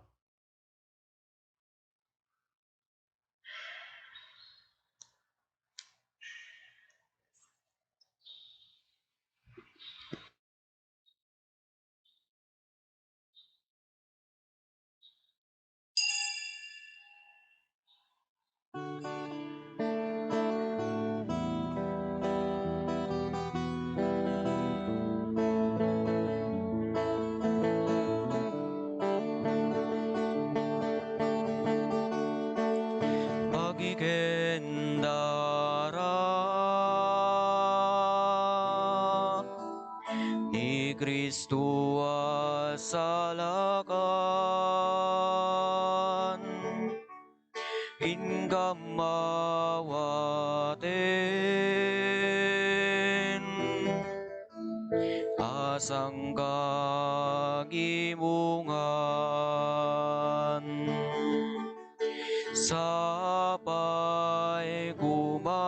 Bagi ken dara ni Cristo a salakan, inkam awaten a sangkagimongan. Sapay koma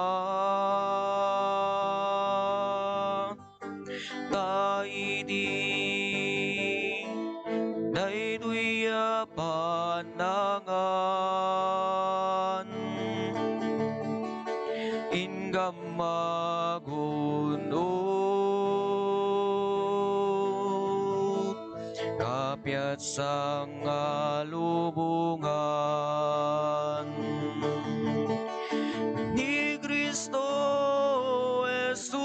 ta idi daytoy a pannangan, inkam magun-od, kapiatsan nga lubongan ni Cristo Jesus,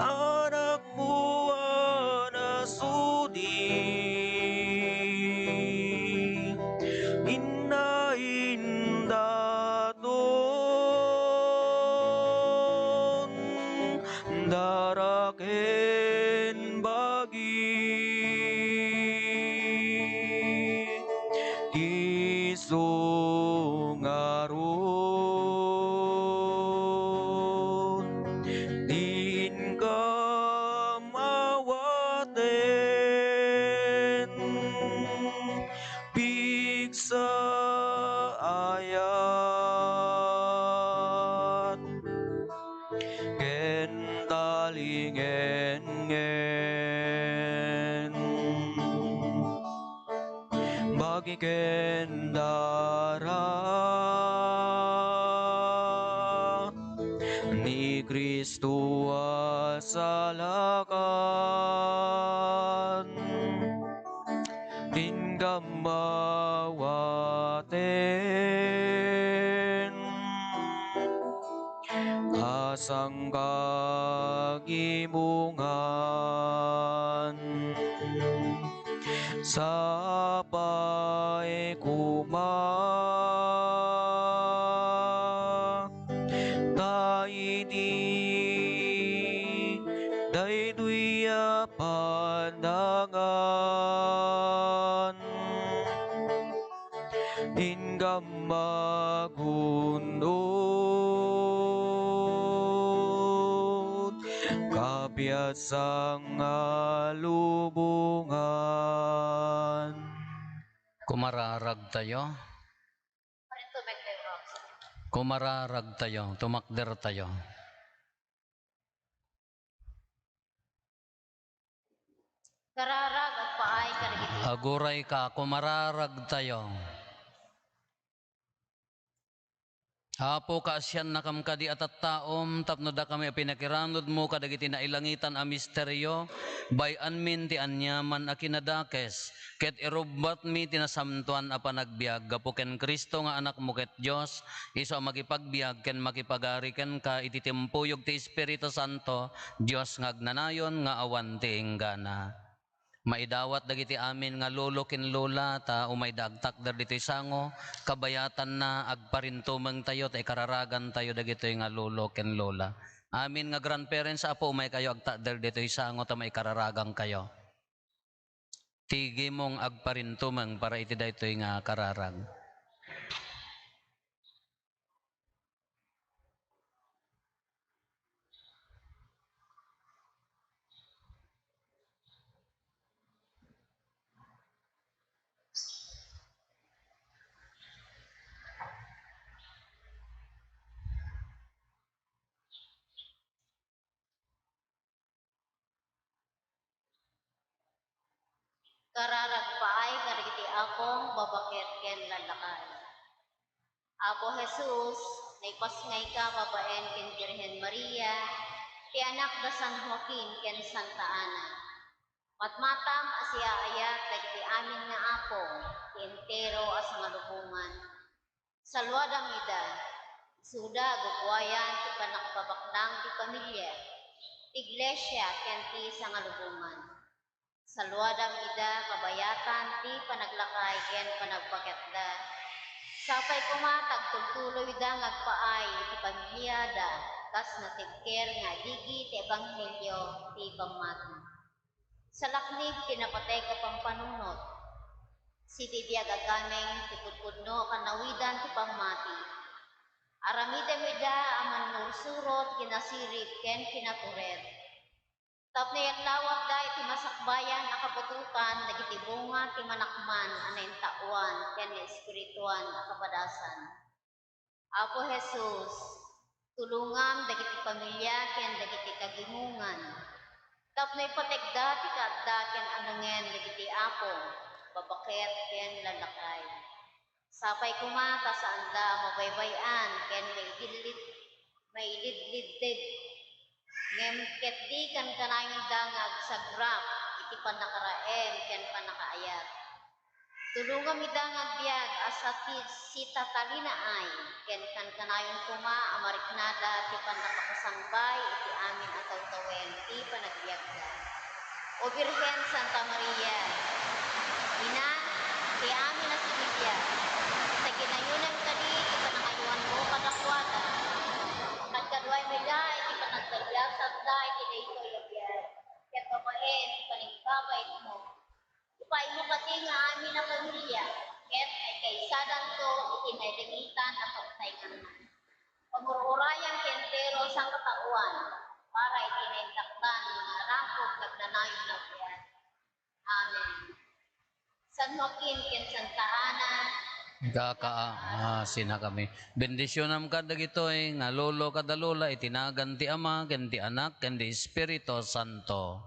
Anakmo a nasudi, inna indaton dara ken bagi, isu ngarud ti inkam awaten pigsa, ayat ken talingengen. Bagi ken dara ni Cristo a salakan, inkam awaten a sangkagimongan. Sapay koma ta idi daytoy a pannangan, inkam magun-od, kapiatsan nga lubongan. Kumararagtayo. Kumararagtayo, tumakdertayo. Kararag, agpaay kadagiti. Agurayka, kumararagtayo. Apo, kaasiannakam kadi a tattaom tapno dakami a pinakiranudmo kadagiti nailangitan a misterio, bay-anmin ti aniaman a kinadakes, ket irubbatmi ti nasantoan a panagbiag gapu ken Cristo nga Anakmo ket Dios, isu a makipagbiag ken makipagari kenka iti timpuyog ti Espiritu Santo, Dios nga agnanayon nga awan ti inggana. Maidawat dagiti amin nga lolo ken lola ta umayda agtakder ditoy sango, kabayatanna agparintumengtayo ta ikararagantayo dagitoy nga lolo ken lola. Amin nga grandparents, Apo, umaykayo agtakder ditoy sango ta maikararagankayo. Ti gimong agparintumeng para iti daytoy nga kararag. Kararag paay kadagiti apong babaket ken lallakay. Apo Jesus, naipasngayka babaen ken Birhen Maria, ti anakda San Joaquin ken Santa Ana. Matmatam a siaayat dagiti amin nga apong ti entero a sangalubongan. Saluadam ida. Isuda a guguayan ti pannakapabaknang ti pamilia, ti iglesia, ken ti sangalubongan. Saluadam ida kabayatan ti panaglakay ken panagbaketda. Sapay koma ta agtultuloyda nga agpaay iti pamiliada kas natibker nga agigi ti ebanghelio ti pammati. Salaknib ti napateg a pampanunot. Sibibiag a gameng ti pudpudno a kannawidan ti pammati. Aramidem ida a mannursurot, kinasirib, ken kinatured. Tapno iyallawakda iti masakbayan a kabutokan dagiti bunga ti manakman a naintaoan ken naespirituan a kapadasan. Apo Jesus, tulongam dagiti pamilia ken dagiti kagimongan tapno ipategda ti kaadda ken anengen dagiti apong babaket ken lallakay. Sapay koma ta saanda a mabaybay-an ken maidillid-, mailidlidted, ngem ketdi kankanayonda nga agsagrap iti pannakaraem ken pannakaayat. Tulongam ida nga agbiag a sati-, sitatalinaay, ken kankanayon koma a mariknada ti pannakapasangbaay iti amin a tawtawen ti panagbiagda. O Birhen Santa Maria, Ina ti amin a sibibiag, ta ginayonem kadi ti panangayoanmo kadakuada. Kadkaduaymo ida iti panagdaydayaw iti daytoy a biag, ket babaen ti panangibabawmo. Ipaaymo kadi nga amin a pamilia, ket maikaisadanto iti nailangitan a pagtaynganan. Pamur-urayam ti entero a sangkataoan para iti naindaklan nga aramid ken agnanayon a biag. Amen. San Joaquin ken Santa Ana, Kaka, ah, sina kami. Bendisyonam kad dagitoy nga lolo kada lola iti nagan ti Ama, ken ti Anak, ken ti Espiritu Santo.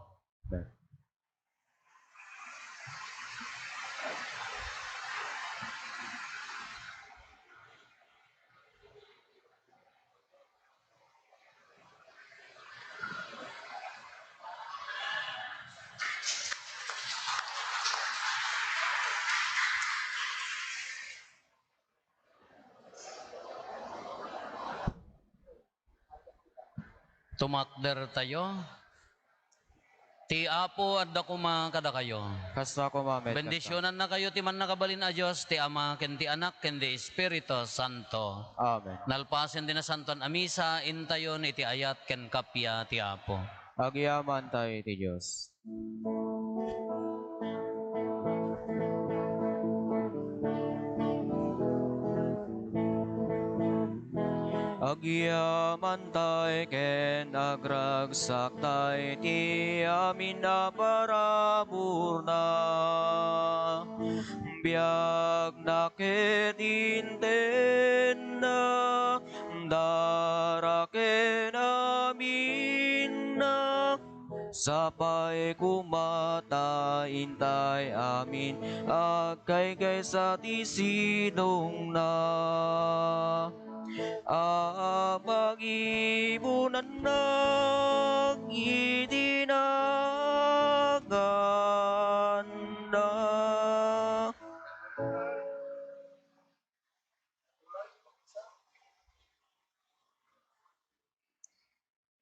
Tumakdertayo. Ti Apo adda koma kadakayo. Kasta koma met. Bendisyonannakayo ti Mannakabalin a Dios, ti Ama, ken ti Anak, ken ti Espiritu Santo. Amen. Nalpasen ti Nasantoan a Misa, intayon iti ayat ken kappia ti Apo. Agyamantayo iti Dios. Agyamantay ken agragsakta iti amin a paraburna. Biagna ket intenna, dara ken aminna. Sapay koma ta intay amin agkaykaysa ti sinongna. Ibunan nagit